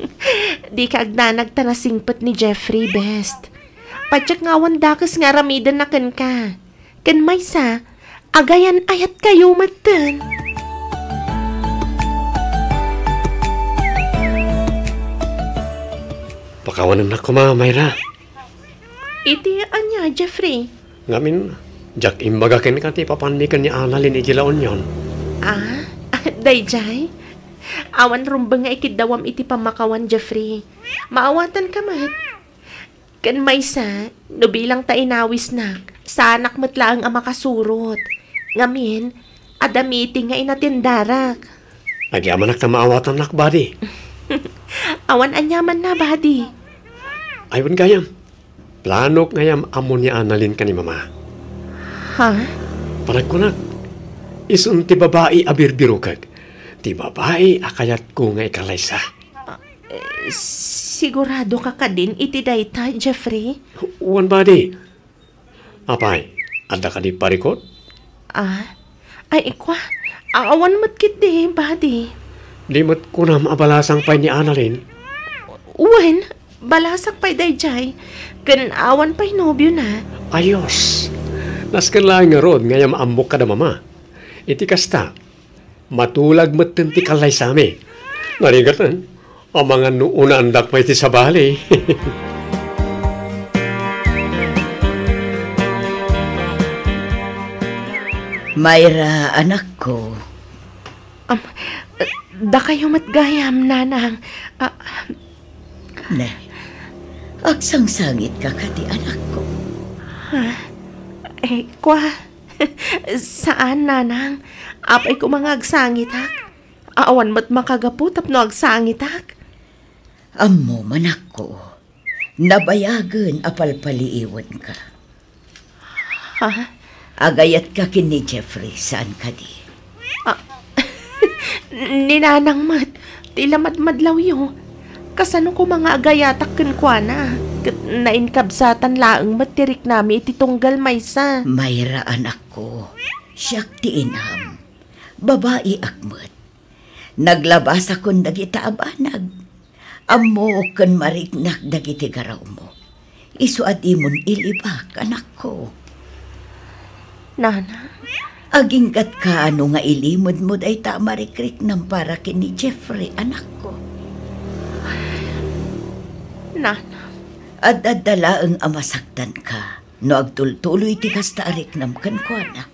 Dika agdanag ta nasingpet ni Jeffrey, bes. Patiek nga awan dakes nga aramidenna kenka. Ken maysa, agayan-ayatkayo metten. Pakawanennak koma, Myra. Iti ania, Jeffrey? Ngamin, diak imbaga kenka ti papanmi ken ni Annalyn iti La Union. Ah, daydiay? Awan rumbeng nga ikiddawam iti pammakawan, Jeffrey. Maawatanka met. Ken maysa, no bilang ta inawisnak, saanak met laeng a makasurot. Ngamin, adda meeting nga inatendarak. Agyamanak ta maawatannak, buddy. Awan aniamanna, buddy. Ay, wen gayam. Planok nga ammon ni Annalyn ken ni Mama. Ha? Panagkunak, isun ti babai a birbirokek. Ti babai a kayatko nga ikallaysa. Eh, sigurado ka kadin iti dayta, Jeffrey? Wen, buddy. Apay, adda kadi parikut? Ah? Ay, kua, awan met ketdi, buddy. Di met kunam a balasang pay ni Annalyn? Wen, balasak pay daydiay. Ken awan pay nobiona. Ayos! Nasken laeng ngarud nga ammok kada Mama. Iti kasta, matulag metten ti kallaysami. Narigat, eh. Amangan no unaandak pay ti sabali. Myra, anakko. Am, dakayo met gayam, nanang. Ah, Ne, agsangsangitka kadi, anakko? Ha? Eh, kwa? Saan, nanang. Apay koma nga agsangitak? Awan met makagapu tapno agsangitak. Ammom, anakko, nabayagen a palpaliiwenka. Ha? Agayatka ken ni Jeffrey, saan kadi? Ah, ni nanang met, ti la madmadlawyo. Kasano koma nga agayatak kenkuana? Ket nainkabsatan laeng met ti riknami iti tunggal maysa. Myra, anakko, siak ti inam. Babaiak met. Naglabasakon dagita a banag. Ammok ken mariknak dagiti garawmo. Isu a dimon ilibak, anakko. Nana? Aginggatka no nga ilimedmo dayta a marikriknam para ken ni Jeffrey, anakko. Nana? Ad-adda laeng a masaktanka no agtultuloy ti kasta a riknam kenkuana.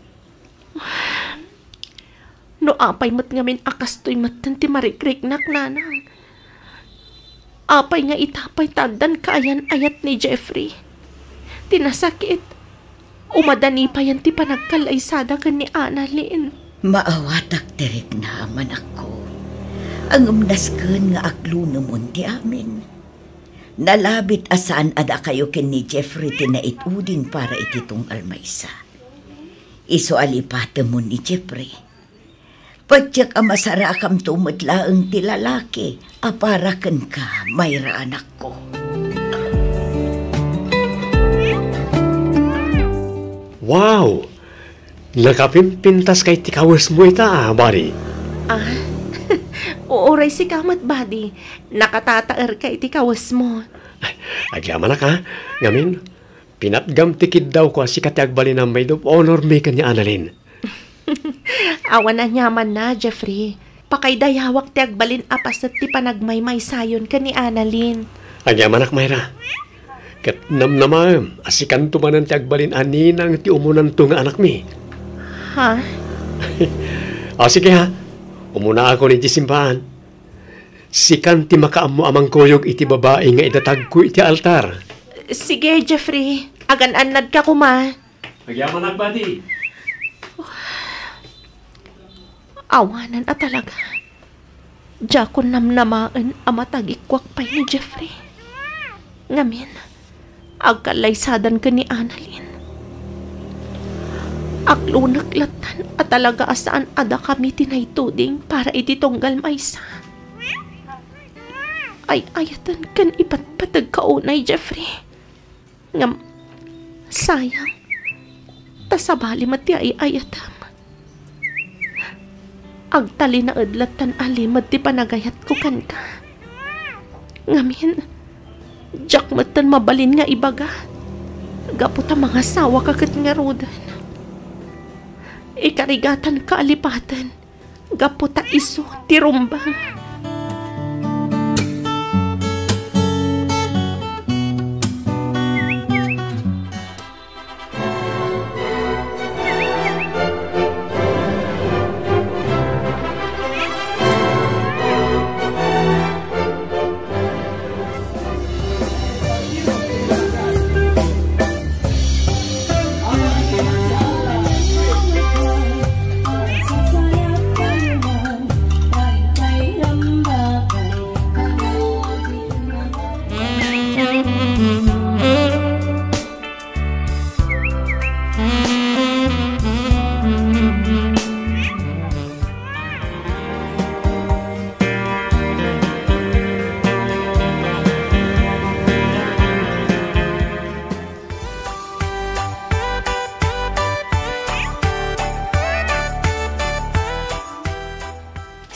No apay met ngamin a kastoy metten ti marikriknak, nanang? Apay nga ita pay ta addan kaayan-ayat ni Jeffrey? Ti nasakit, umada ni payen ti panagkallaysada ken ni Annalyn. Maawatak ti riknam, anakko. Ngem nasken nga aklunemon ti amin. Nalabit a saan a dakayo ken ni Jeffrey ti naituding para iti tunggal maysa. Isu a lipatemmo ni Jeffrey. Patiek a masarakamto met laeng ti lalaki a para kenka, Myra, anakko. Wow! Nakapimpintaska iti kawesmo ita, a, buddy. Ah? Uray sika met, buddy. Nakatataerka iti kawesmo. Agyamanak, a. Ngamin, pinatgam ti kiddawko a sika ti agbalin a maid of honor mi ken ni Annalyn. Awan aniamanna, Jeffrey. Pakaidayawak ti agbalin a paset ti panagmaymaysayon ken ni Annalyn. Agyamanak, Myra. Ket namnamaem a sikanto manen ti agbalin a ninang ti umunanto nga anakmi. Ha? O, sige, ha. Umunaakon iti simbaan. Sikan ti makaammo a mangkuyog iti babai nga idatagko iti altar. Sige, Jeffrey. Agan-annadka koma. Agyamanak, buddy. Awanan a talaga. Diakon namnamaen a matagikuak pay ni Jeffrey. Ngamin, agkallaysadan ken ni Annalyn. Aklunek lattan a talaga a saan a dakami ti naituding para iti tunggal maysa. Ay-ayaten ken ipatpategka unay, Jeffrey. Ngem, sayang, ta sabali met ti ay-ayatem. Agtalinaed lattan a limed ti panagayatko kenka. Ngamin, diak metten mabalin nga ibaga, gapu ta mangasawaka ket ngaruden. Ikarigatanka a lipaten, gapu ta isu ti rumbeng.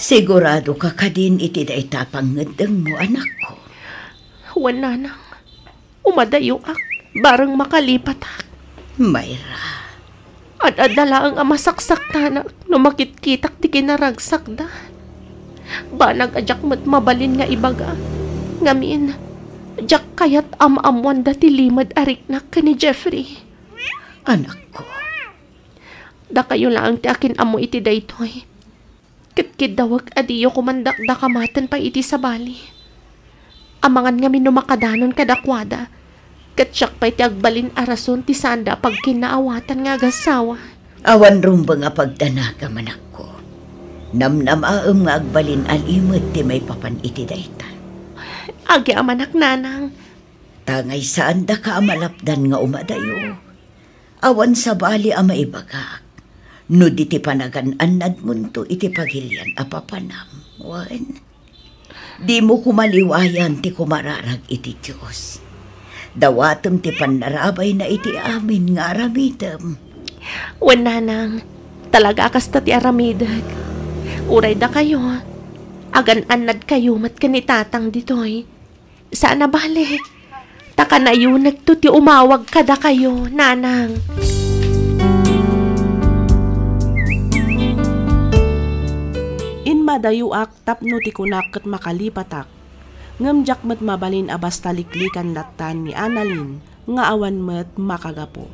Siguradoka kadin iti dayta a pangngeddengmo, anakko? Wen, nanang. Umadayoak, bareng makalipatak. Myra. Ad-adda laeng a masaksaktanak no makitkitak ti kinaragsakda. Banag a diak met mabalin nga ibaga. Ngamin, diak kayat a maammoanda ti limed a riknak ken ni Jeffrey. Anakko. Dakayo laeng ti akin-ammo iti daytoy. Ket kiddawek a diyo koma dakdakamaten pay iti sabali. Amangan ngamin no makadanon kadakuada, ket siak pay ti agbalin a rason ti saanda a pagkinnaawatan nga agassawa. Awan rumbeng a pagdanagam, anakko. Namnamaem nga agbalin a limed ti maipapan iti dayta. Agyamanak, nanang. Tangay saandaka a malapdan nga umadayo. Awan sabali a maibagak no di ti panagan-annadmonto iti pagilian a papanam. Wen, dimo koma liwayan ti kumararag iti Dios. Dawatem ti pannarabayna iti amin nga aramidem. Wen, nanang, talaga a kasta ti aramidek. Uray dakayo, agan-annadkayo met ken ni tatang ditoy. Saan a bale, ta kanayonekto ti umawag kadakayo, nanang. Immadayoak tapno ti kunak ket makalipatak, ngem diak met mabalin a basta liklikan lattan ni Annalyn nga awan met makagapu.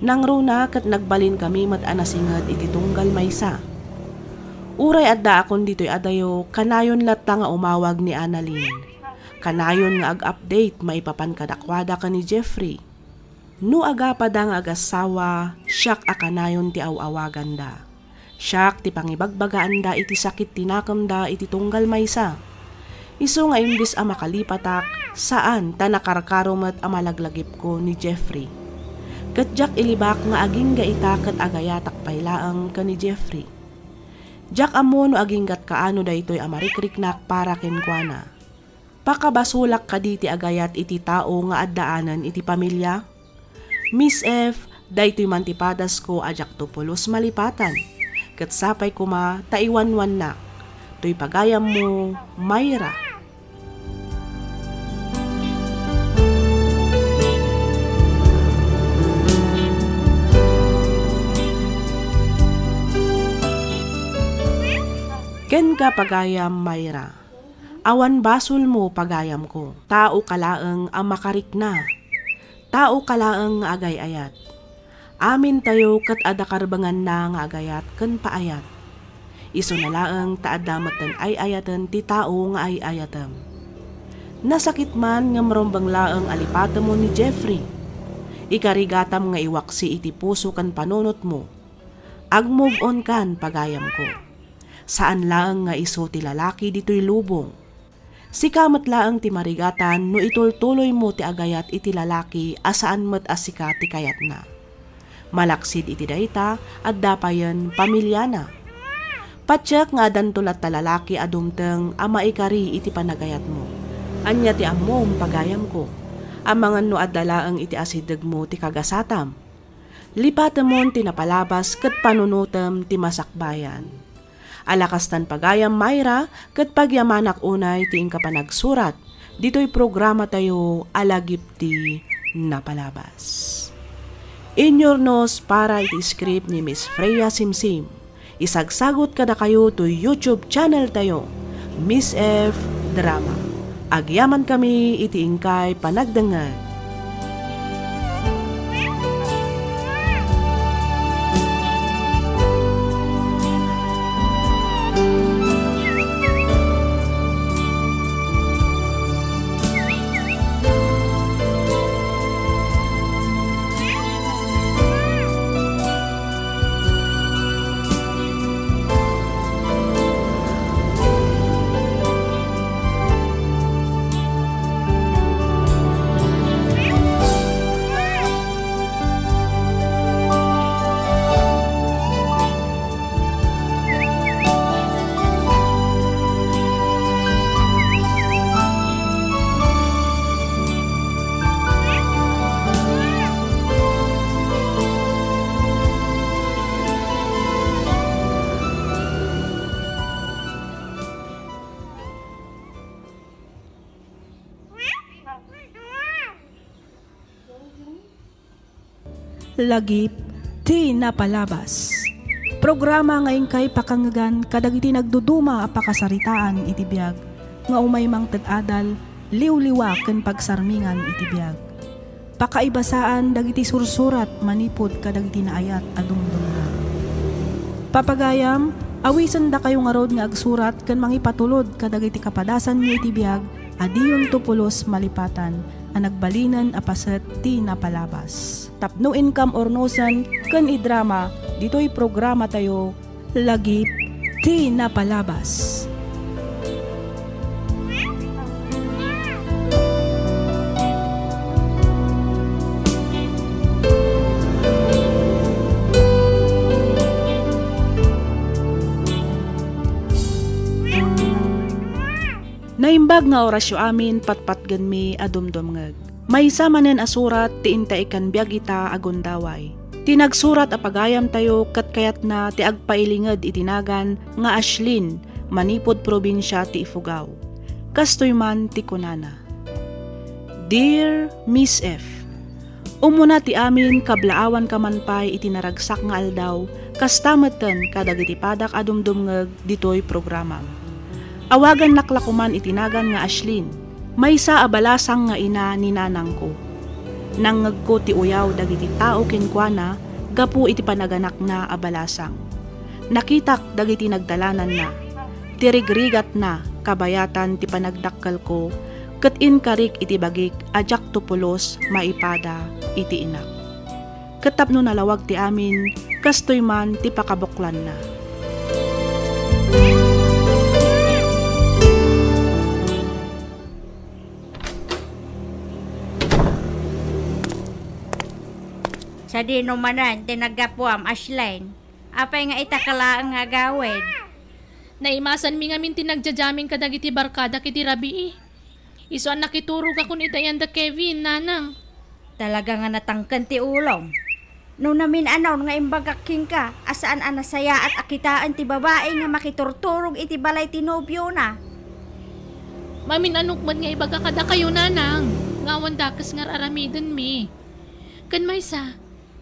Nangruna ket nagbalinkami met a nasinget iti tunggal maysa. Uray addaakon ditoy adayo, kanayon latta nga umawag ni Annalyn. Kanayon nga ag-update maipapan kadakuada ken ni Jeffrey. No agapada nga agassawa, siak a kanayon ti aw-awaganda. Siak ti pangibagbagaanda iti sakit ti nakemda iti tunggal maysa. Isu nga imbes a makalipatak, saan ta nakarkaro met a malaglagipko ni Jeffrey. Ket diak ilibak nga agingga ita ket agayatak pay laeng ken ni Jeffrey. Diak ammo no aginggat kaano daytoy a marikriknak para kenkuana. Pakabasolak kadi ti agayat iti tao nga addaanen iti pamilia? Miss F, daytoy man ti padasko a diakto pulos malipatan, ket sapay koma ta iwanwannak. Toy pagayammo, Myra. Kenka, pagayam Myra. Awan basolmo, pagayamko. Taoka laeng a makarikna. Taoka laeng nga agay-ayat. Amintayo ket adda karbenganna nga agayat ken paayat. Isuna laeng ta adda metten ay-ayaten ti tao nga ay-ayatem. Nasakit man ngem rumbeng laeng a lipatemon ni Jeffrey. Ikarigatam nga iwaksi iti puso ken panunotmo. Ag-move on kan, pagayamko. Saan laeng nga isu ti lalaki ditoy lubong. Sika met laeng ti marigatan no itultuloymo ti agayat iti lalaki a saan met a sika ti kayatna. Malaksid iti dayta, adda payen pamiliana. Patiek nga addanto latta lalaki a dumteng a maikari iti panagayatmo. Ania ti ammom, pagayamko? Amangan no adda laeng iti asidegmo ti kagasatam. Lipatemon ti napalabas ket panunotem ti masakbayan. Ala kastan, pagayam Myra, ket pagyamanak unay ti inka panagsurat ditoy programatayo a Lagip ti Napalabas. Inyurnos para iti script ni Miss Freya Simsim. Isagsagut kadakayo toy YouTube channel tayo, Miss F Drama. Agyamankami iti inkay panagdengngeg. Lagip ti Napalabas. Programa nga inkay pakangngegan kadagiti nagduduma a pakasaritaan iti biag nga umay mangted adal, liwliwa ken pagsarmingan iti biag. Pakaibasaan dagiti sursurat manipud kadagiti naayat a dumdumngeg. Papagayam, awisendakayo ngarud nga agsurat ken mangipatulod kadagiti kapadasanmi iti biag a diyonto pulos malipatan a nagbalinen a paset ti napalabas. Tapno inkam urnosen ken idrama ditoy programatayo, Lagip ti Napalabas. Naimbag nga orasyo amin patpatgenmi a dumdumngeg. Maysa manen a surat ti inta ikkan biag ita a gundaway. Ti nagsurat a pagayamtayo ket kayatna ti agpailinged iti nagan nga Ashlyn, manipud probinsia ti Ifugao. Kastoy man ti kunana, Dear Miss F, Umuna ti amin, kablaawanka man pay iti naragsak nga aldaw, kasta metten kadagiti padak a dumdumngeg ditoy programam. Awagannak la koman iti nagan nga Ashlyn, maysa a balasang nga ina ni nanangko. Nangngegko ti uyaw dagiti tao kenkuana gapu iti panaganakna a balasang. Nakitak dagiti nagdalananna, ti rigrigatna kabayatan ti panagdakkelko, ket inkarik iti bagik a diakto pulos maipada iti inak. Ket tapno nalawag ti amin, kastoy man ti pakabuklanna. Sadino manen ti naggapuam, Ashlyn? Apay nga ita ka laeng nga agawid? Naimasanmi ngamin ti nagja-jamming kadagiti barkadak iti rabii. Isu a nakiturogakon ita yan da Kevin, nanang. Talaga nga natangken ti ulom. No namin-anon nga imbagak kenka a saan a nasayaat a kitaen ti babai nga makiturturog iti balay ti nobiona. Mamin-anok met nga ibaga kadakayo, nanang, nga awan dakes nga ar-aramidenmi. Ken maysa,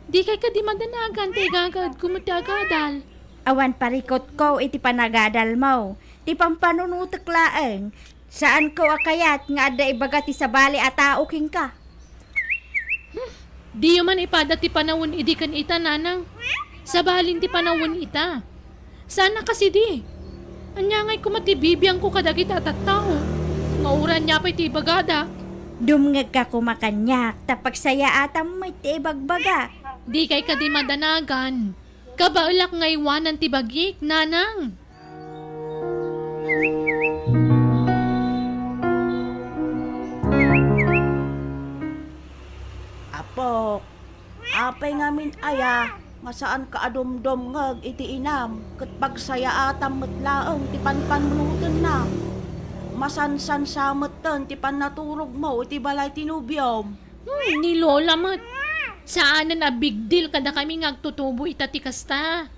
dikay kadi madanagan ta igagaedko met ti agadal. Awan parikutko iti panagadalmo. Ti pampanunotek laeng, saanko a kayat nga adda ibaga ti sabali a tao kenka. Hmm, diyo man ipada ti panawen idi ken ita, nanang. Sabalin ti panawen ita. Saan a kasidi? Ania ngay koma ti bibiangko kadagita a tattao nga uray ania pay ti ibagada? Dumngegka koma kaniak ta pagsayaatam met ti ibagbagak. Dikay kadi madanagan. Kabaelak nga iwanan ti bagik, nanang. Apok, apay ngamin aya nga saanka a dumdumngeg iti inam ket pagsayaatam met laeng ti panpanunotenna? Masansansa metten ti pannaturogmo iti balay ti nobiom. Hmm, ni Lola met. Saanen a big deal kadakami nga agtutubo ita ti kasta.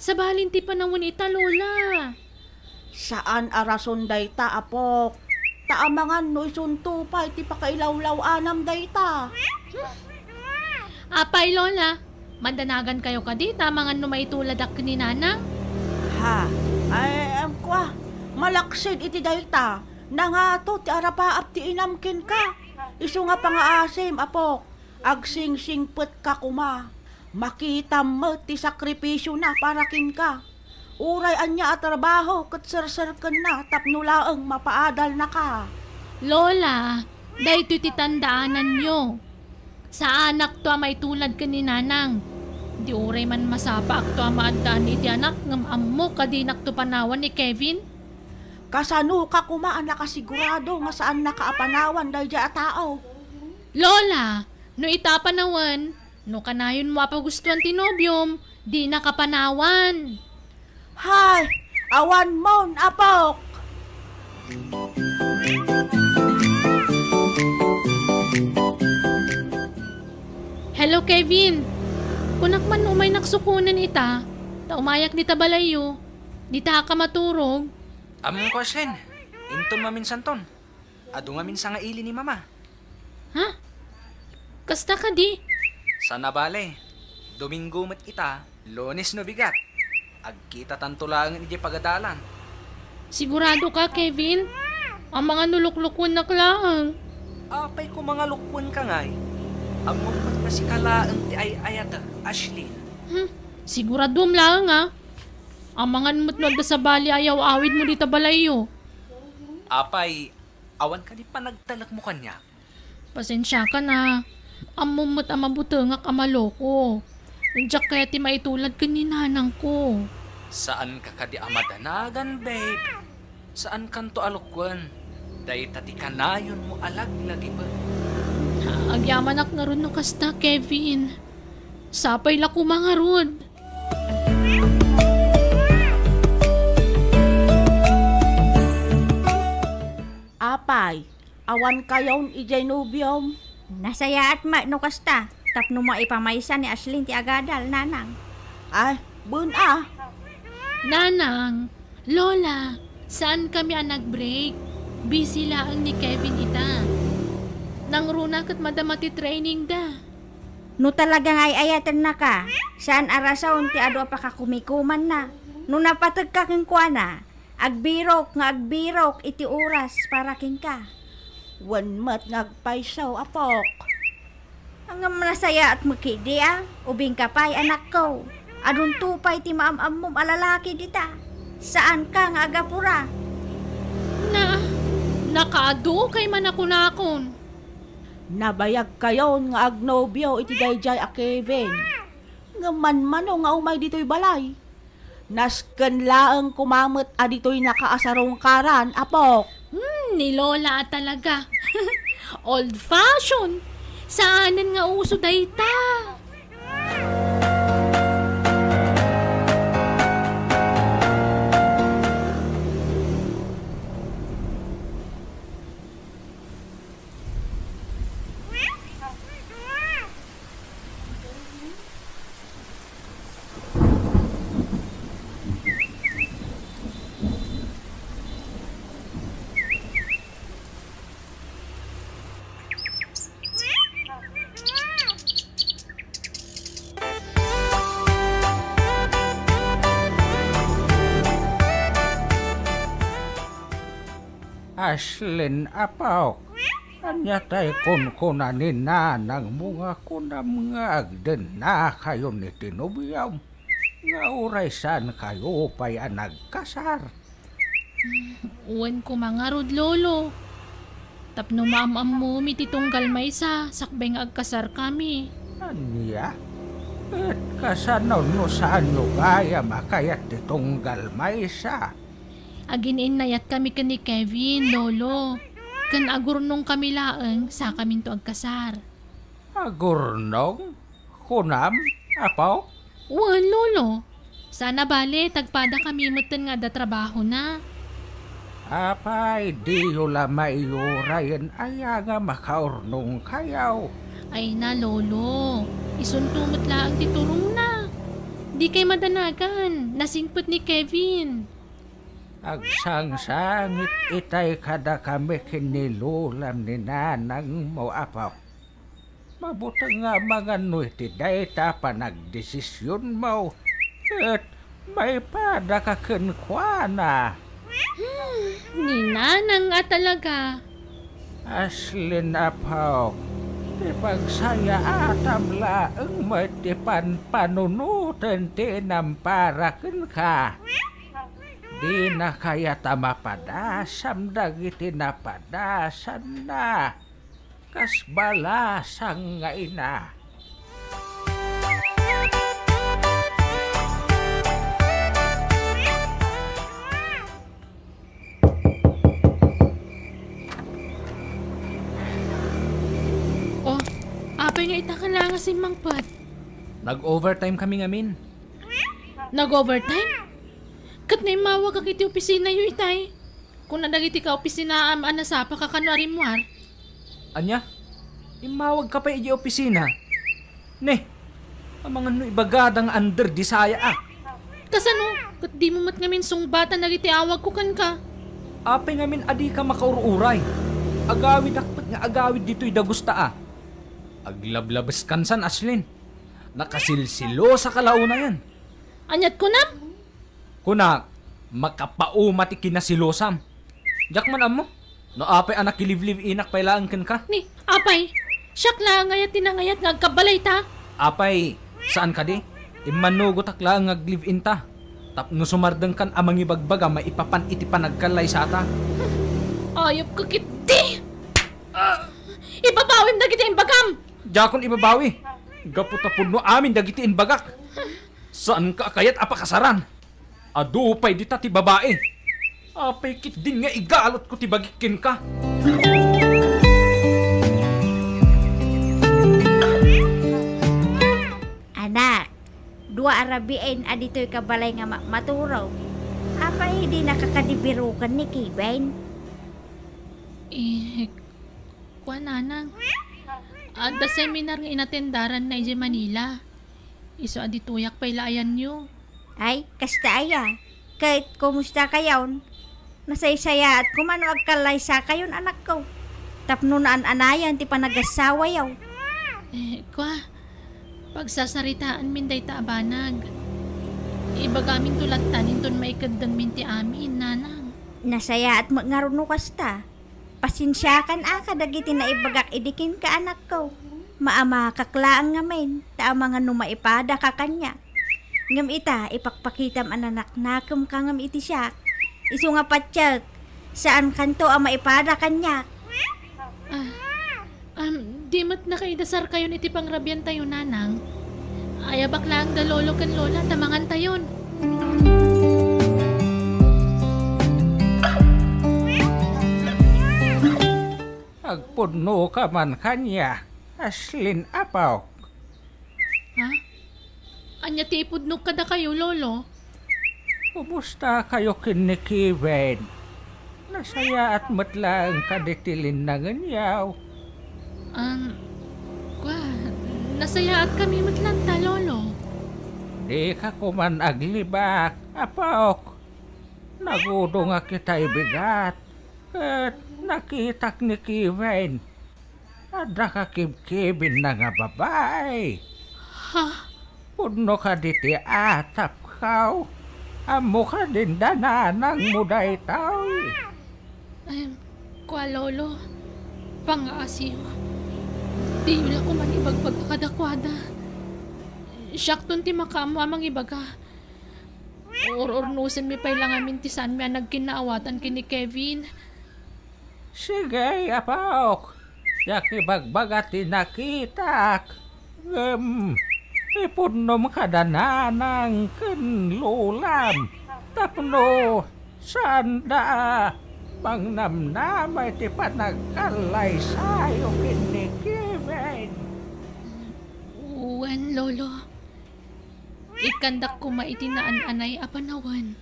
Sabalin ti panawen ita, Lola. Saan a rason dayta, Apok. Ta amangan no isunto pay ti pakailawlaw-anam dayta. Apay, Lola, madanagankayo kadi ta amangan no maituladak ken ni Nanang? Ha? Ay, em, kua, malaksid iti dayta. Nangato ti arapaap ti inam kenka. Isu nga pangaasim, Apok. Agsingsingpetka koma. Makitam met ti sakripisiona para kenka. Uray ania a trabaho ket serserkenna tapno laeng mapaadalnaka. Lola, daytoy ti tandaananyo. Saanakto a maitulad ken ni Nanang. Di uray man masapaakto a maaddaan iti anak ngem ammok a dinakto panawan ni Kevin. Kasanoka koma a nakasigurado nga saannaka a panawan daydiay a tao? Lola, no ita panawen, no kanayonmo a pagustuan ti nobiom, dinaka panawan. Hay, awanmon, Apok! Hello, Kevin. Kunak man no umaynak sukonen ita, ta umayak dita balayyo. Dita ka maturog. Ammom, Ashlyn. Inton maminsanton. Adu ngamin sangaili ni Mama. Ha? Kasta kadi? Sana bale, Domingo met ita, Lunes no bigat. Agkitatanto laeng idiay pagadalan. Sigurado ka, Kevin? Amangan no luklukuennak laeng. Apay ko mangalukuen ka ngay? Ammom met nga sika laeng ti ay-ayatek, Ashlyn. Hmm, siguradom laeng, a. Amangan met no adda sabali a yaw-awidmo dita balayyo. Apay, awan kadi panagtalekmo kaniak? Pasensiakan a. Ammom met a mabutengak a maloko. Diak kayat ti maitulad ken ni nanangko. Saanka kadi a madanagan, babe? Saankanto a lokuen? Dayta ti kanayonmo a laglagipen. Agyamanak ngarud no kasta, Kevin. Sapay la koma ngarud. Apay, awan kayon idiay nobiom? Nasayaat met no kasta, tapno maipamaysa ni Ashlyn ti agadal, nanang. Ay, bun a. Nanang, Lola, saan kami a nag-break. Busy laeng ni Kevin ita. Nangruna ket madama ti training da. No talaga nga ay-ayatennaka, saan a rason ti adu a pakakumikumanna. No napategka kenkuana, agbirok nga agbirok iti oras para kenka. Wen met nga agpayso, apok. Ngem nasayaat met ketdi a, ubingka pay, anakko. Adunto pay ti maam-ammom a lalaki dita. Saanka nga agapura. Na, nakaadukay man a kunakon. Nabayagkayon nga agnobio iti daydiay a Kevin. Ngem manmano nga umay ditoy balay. Nasken laeng koma met a ditoy nakaasarungkaran, apok. Hmm, ni Lola a talaga. Old fashion. Saanen nga uso dayta. Ashlyn, apok, ania tay kunkuna ni nanangmo nga kunam nga agdennakayon iti nobiom nga uray saankayo pay a nagkasar? Wen koma ngarud, Lolo. Tapno maam-ammomi ti tunggal maysa sakbay nga agkasarkami. Ania? Ket kasano no saanyo gayam a kayat ti tunggal maysa? Agin-innayatkami ken ni Kevin, Lolo. Ken agurnongkami laeng sakaminto agkasar. Agurnong? Kunam, apo? Wen, Lolo. Saan a bale, tagpadakami metten nga adda trabahona. Apay, diyo la maiyurayen aya nga makaurnongkayo? Ay na, Lolo. Isunto met laeng ti turongna. Dikay madanagan. Nasingpet ni Kevin. Agsangsangit itay kadakami ken ni lolam ni nanangmo, apo. Mabuteng nga amangan no iti dayta a panagdesisionmo, ket maipadaka kenkuana. Hmm, ni nanang a talaga. Ashlyn, apo, ti pagsayaatam laeng met ti panpanunoten ti inampara kenka. Dina kayat a mapadasam dagiti napadasanna. Kas balasang nga ina. Oh, apay nga ita ka la nga simmangpet? Nag-overtime kami ngamin. Nag-overtime? Ket no immawagak iti opisinayo itay? Kuna dagiti kaopisinaam a nasapaka kano a rimmuar. Ania? Immawagka pay idiay opisina? Ne, amangan no ibagada nga under di sayaak. Kasano? Ket dimo met ngamin sungbatan dagiti awagko kenka. Apay ngamin a dika makaur-uray? Agawidak met nga agawid ditoy dagusta a. Aglablabeskan san, Ashlyn. Nakasilsilosaka la unayen. Aniat kunam? Kunak, makapauma ti kinasilosam. Diak man ammo no apay a nakilive-live-inak pay laeng kenka. Ni, apay, siak laeng aya ti nangayat nga agkabbalayta? Apay, saan kadi? Immanugotak laeng nga ag-live-inta. Tapno sumardengkan a mangibagbaga maipapan iti panagkallaysata. Ayupka ketdi! Ah! Ibabawim dagiti imbagam! Diakon ibabawi. Gapu ta pudno amin dagiti imbagak. Saanka a kayat a pakasaran. Adu pay dita ti babai. Apay ketdin nga igalutko ti bagik kenka? Anak, dua a rabiin a ditoyka balay nga ma-, maturog. Apay dinaka kadi biroken ni Kevin? Eh, kua, nanang. Adda seminar nga inatendaranna idiay Manila. Isu a ditoyak pay la ayanyo. Ay, kasta aya. Ket kumusta kayon? Nasaysayaat koma no agkallaysakayon, anakko. Tapno naan-anayan ti panagasawayo. Eh, kua, pagsasaritaanmin dayta a banag. Ibagaminto lattan inton maikeddengmin ti amin, nanang. Nasayaat met ngarud no kasta. Pasensiakan a kadagiti naibagak idi kenka, anakko. Maamakak laeng ngamin, ta amangan no maipadaka kaniak. Ngem ita, ipakpakitam a nanaknakemka ngem iti siak. Isu nga patiek, saankanto a maipada kaniak. Ah, um, di met nakaidasarkayon iti pangrabiantayo, nanang. Ayabak laeng da lolo ken lola ta mangantayon. Agpudnoka man kaniak, Ashlyn, apok. Ha? Ania ti ipudnok kadakayo, lolo? Kumusta kayo ken ni Kevin? Nasayaat met laeng kadi ti linnangenyo. Um, kua, nasayaat kami met latta, lolo. Dika koman aglibak, apok. Nagudongak itay bigat, ket nakitak ni Kevin. Adda kakibkibinna nga babai. Ha? Pudno kadi ti atapkaw? Ammo kadin da nanangmo daytoy? Em, kua, lolo, pangaasiyo. Diyo la koman ibagbaga kadakuada. Siakton ti makaammo a mangibaga. Ur-urnosenmi pay la ngamin ti saanmi a nagkinnaawatan ken ni Kevin. Sige, apok. Diak ibagbaga ti nakitak. Ngem, ipudnom kada nanang ken lolam tapno saanda a mangnamnama iti panagkallaysayo ken ni Kevin. Wen, lolo. Ikkandak koma iti naan-anay a panawen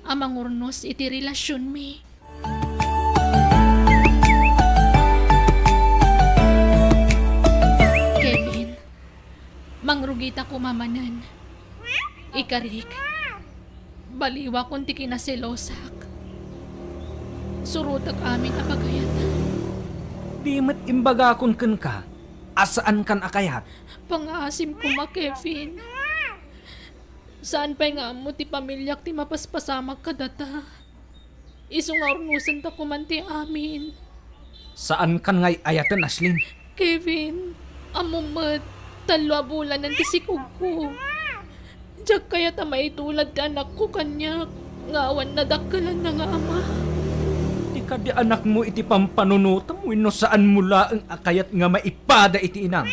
a mangurnos iti relasionmi. Kevin, mangrugita koma manen. Ikarik, baliwakon ti kinaselosak. Surotek amin a pagayatan. Di met imbagakon kenka a saankan a kayat. Pangaasim koma, Kevin. Saan pay nga ammo ti pamiliak ti mapaspasamak kadata. Isu nga urnosenta koman ti amin. Saankan nga ay-ayaten, Ashlyn. Kevin, ammom met, tallo a bulanen ti sikogko. Diak kayat a maitulad ti anakko kaniak nga awan nadakkelanna nga ama. Ti kadi anakmo iti pampanunotem wenno saanmo laeng a kayat nga maipada iti inam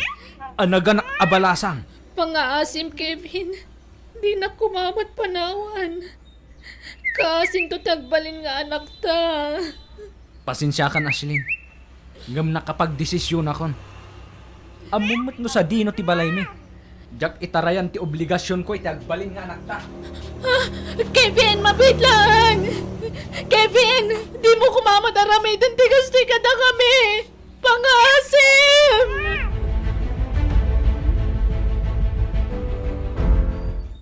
a naganak a balasang? Pangaasim, Kevin. Dinak koma met panawan. Kaasinto ti agbalin nga anakta. Pasensiakan, Ashlyn. Ngem nakapagdesisionakon. Ammom met no sadino ti balaymi. Diak itarayan ti obligasionko iti agbalin nga anakta. Ah, Kevin, mabiit laeng! Kevin, dimo koma met aramiden ti kastoy kadakami! Pangaasim!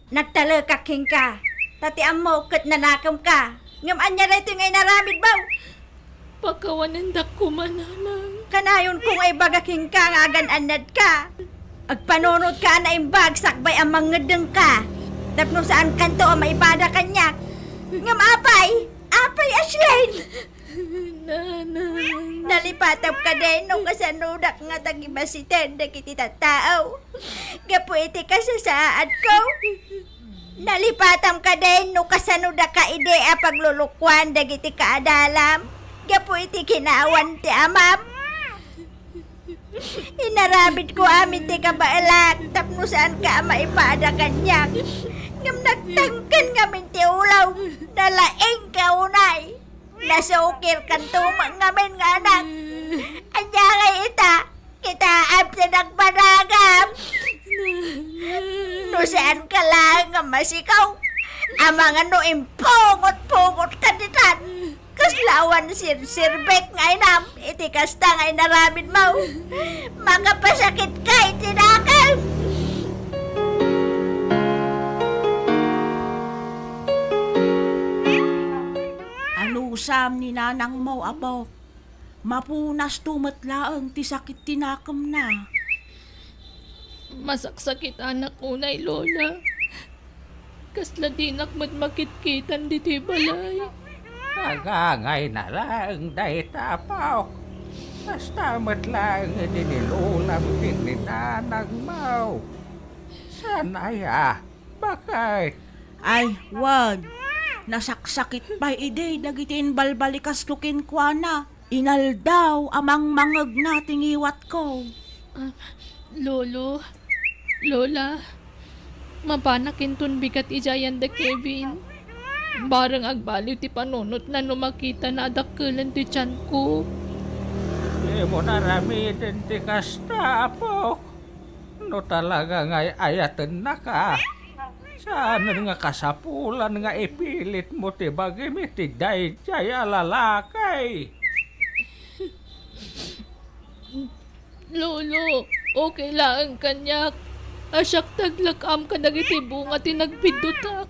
Nagtalekak kenka, ta ti ammok ket nanakemka. Ngem ania daytoy nga inaramidmo? Pakawanendak koma, nanang. Kanayonko nga ibaga kenka nga agan-annadka. Agpanunotka a naimbag sakbay a mangngeddengka. Tapno saankanto a maipada kaniak. Ngem apay? Apay, Ashlyn? Nanang. Nalipatawka kadi no kasanodak nga tagibasiten dagiti tattao gapu iti kasasaadko? Nalipatam kadin no kasano daka idi a paglulukuan dagiti kaadalam gapu iti kinawan ti amam. Inaramidko amin ti kabaelak tapno saanka a maipada kaniak. Ngem nagtangken ngamin ti ulom, nalaingka unay. Nasukirkanto met ngamin nga anak. Ania ngay ita? Kitaem ti nagbanagam. No saanka laeng nga masikaw, amangan no impungot-pungotka ditan. Kasla awan sirsirbek nga inam iti kasta nga inaramidmo. Makapasakitka iti dakem. Anusam ni nanangmo, apok. Mapunasto met laeng ti sakit ti nakemna. Masaksakitanak unay, Lola. Kasla dinak met makitkitan ditoy balay. Nagangayna laeng dayta, apok. Kasta met laeng idi ni lolam ken ni nanangmo. Saan aya? Bakit? Ay, wen. Nasaksakit pay idi dagiti imbalbalikasko kenkuana. Inaldaw a mangmangegna ti ngiwatko. Ah, Lolo, Lola, mapanak inton bigat idiay ayan da Kevin. Bareng agbaliw ti panunotna no makitana a dakkelen ti tianko. Dimo aramiden ti kasta, apok. No talaga nga ay-ayatennaka, saanen nga kasapulan nga ipilitmo ti bagim iti daydiay a lalaki. Lolo, okay laeng kaniak. A siak ti aglak-am kadagiti bunga ti nagpiddutak.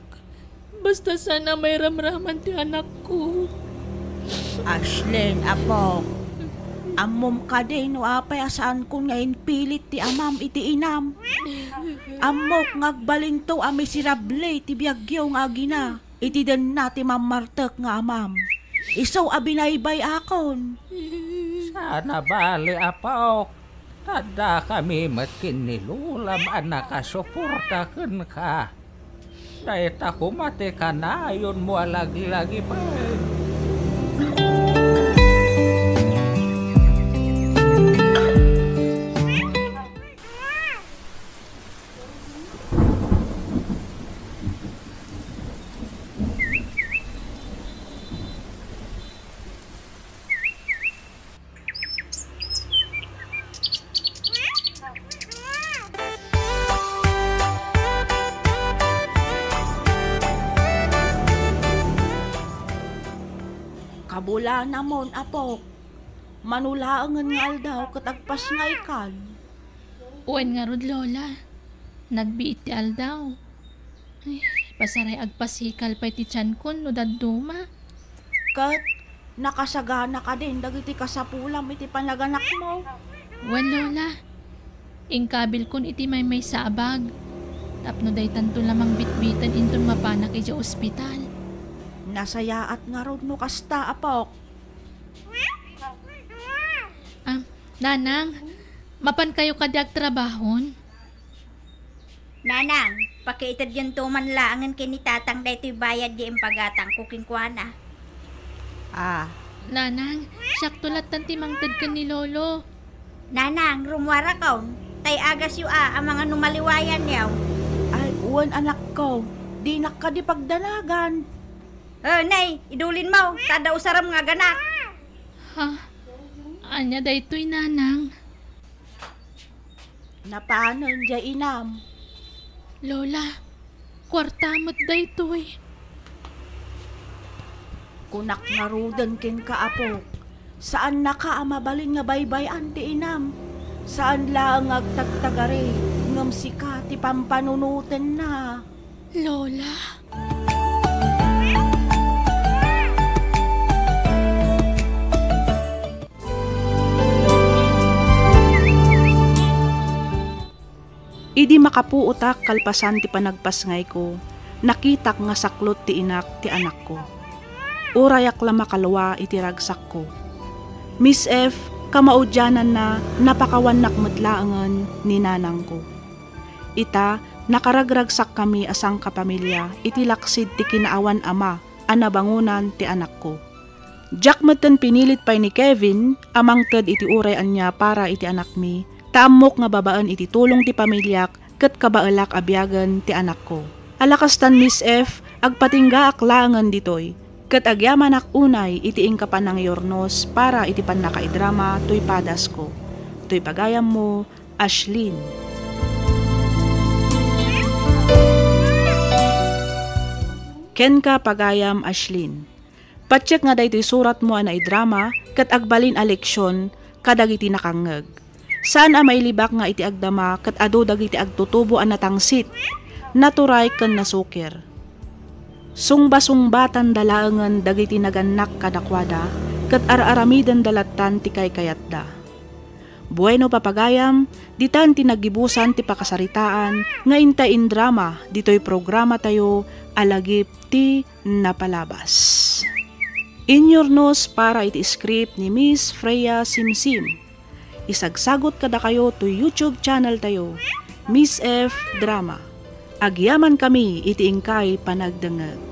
Basta saan a mairamraman ti anakko. Ashlyn, apok, ammom kadi no apay a saankon nga impilit ti amam iti inam? Ammok nga agbalinto a miserable ti biagyo nga agina iti denna ti mammartek nga amam. Isu a binaybay-akon. Saan a bale, apok. Ta addakami met ken ni lolam a nakasuporta kenka. Dayta koma ti kanayonmo a laglagipen. Kabulanamon, apok. Mano laengen nga aldaw ket agpasngaykan. Wen ngarud, Lola. Nagbiit ti aldaw. Ay, pasaray agpasikal pay ti tiankon no dadduma. Ket nakasagana kadin dagiti kasapulam iti panaganakmo? Wen, Lola. Inkabilkon iti maymaysa a bag. Tapno daytanto la mangbitbitan inton mapanak idiay ospital. Nasayaat ngarud no kasta, apok. Ah, Nanang, mapankayo kadi agtrabahon? Nanang, pakiitedyonto man laengen ken ni Tatang daytoy bayad ti impagatangko kenkuana. Ah. Nanang, siakto lattan ti mangted ken ni Lolo. Nanang, rummuarakon. Tay agasyo a, amangan no maliwayanyo. Ay, wen, anakko. Dinak kadi pagdanagan. Eh, nay, idulinmo, ta adda usaram nga aganak. Ha? Ania daytoy, Nanang? Napanen diay inam. Lola, kuarta met daytoy. Kunak ngaruden kenka, apok. Saannaka a mabalin nga baybay-an ti inam. Saan laeng nga agtagtagari, ngem sika ti pampanunotenna. Lola? Idi makapuotak kalpasan ti panagpasngayko, nakitak nga saklot ti inak ti anakko. Urayak la makalua iti ragsakko. Miss F, kamaudiananna, napakawannak met laengen ni nanangko. Ita, Nakaragragsakkami a sangkapamilia iti laksid ti kinaawan ama a nabangonan ti anakko. Diak metten pinilit pay ni Kevin a mangted iti uray ania para iti anakmi, ta ammok nga babaen iti tulong ti pamiliak ket kabaelak a biagen ti anakko. Ala kastan, Miss F, agpatinggaak laengen ditoy, ket agyamanak unay iti inka panangiyurnos para iti pannakaidrama toy padasko. Toy pagayammo, Ashlyn. Kenka, pagayam Ashlyn. Patiek nga daytoy suratmo a naidrama ket agbalin a leksion kadagiti nakangngeg. Saan a mailibak nga iti agdama ket adu dagiti agtutubo a natangsit, naturay ken nasukir. Sungbasungbatan da laengen dagiti nagannak kadakuada ket ar-aramiden da lattan ti kaykayatda. Bueno, papagayam, ditan ti naggibusan ti pakasaritaan nga inta indrama ditoy programatayo a Lagip ti Napalabas. Inyurnos para iti script ni Miss Freya Simsim. Isagsagot kadakayo to YouTube channel tayo, Miss F Drama. Agyamankami iti inkay panagdengngeg.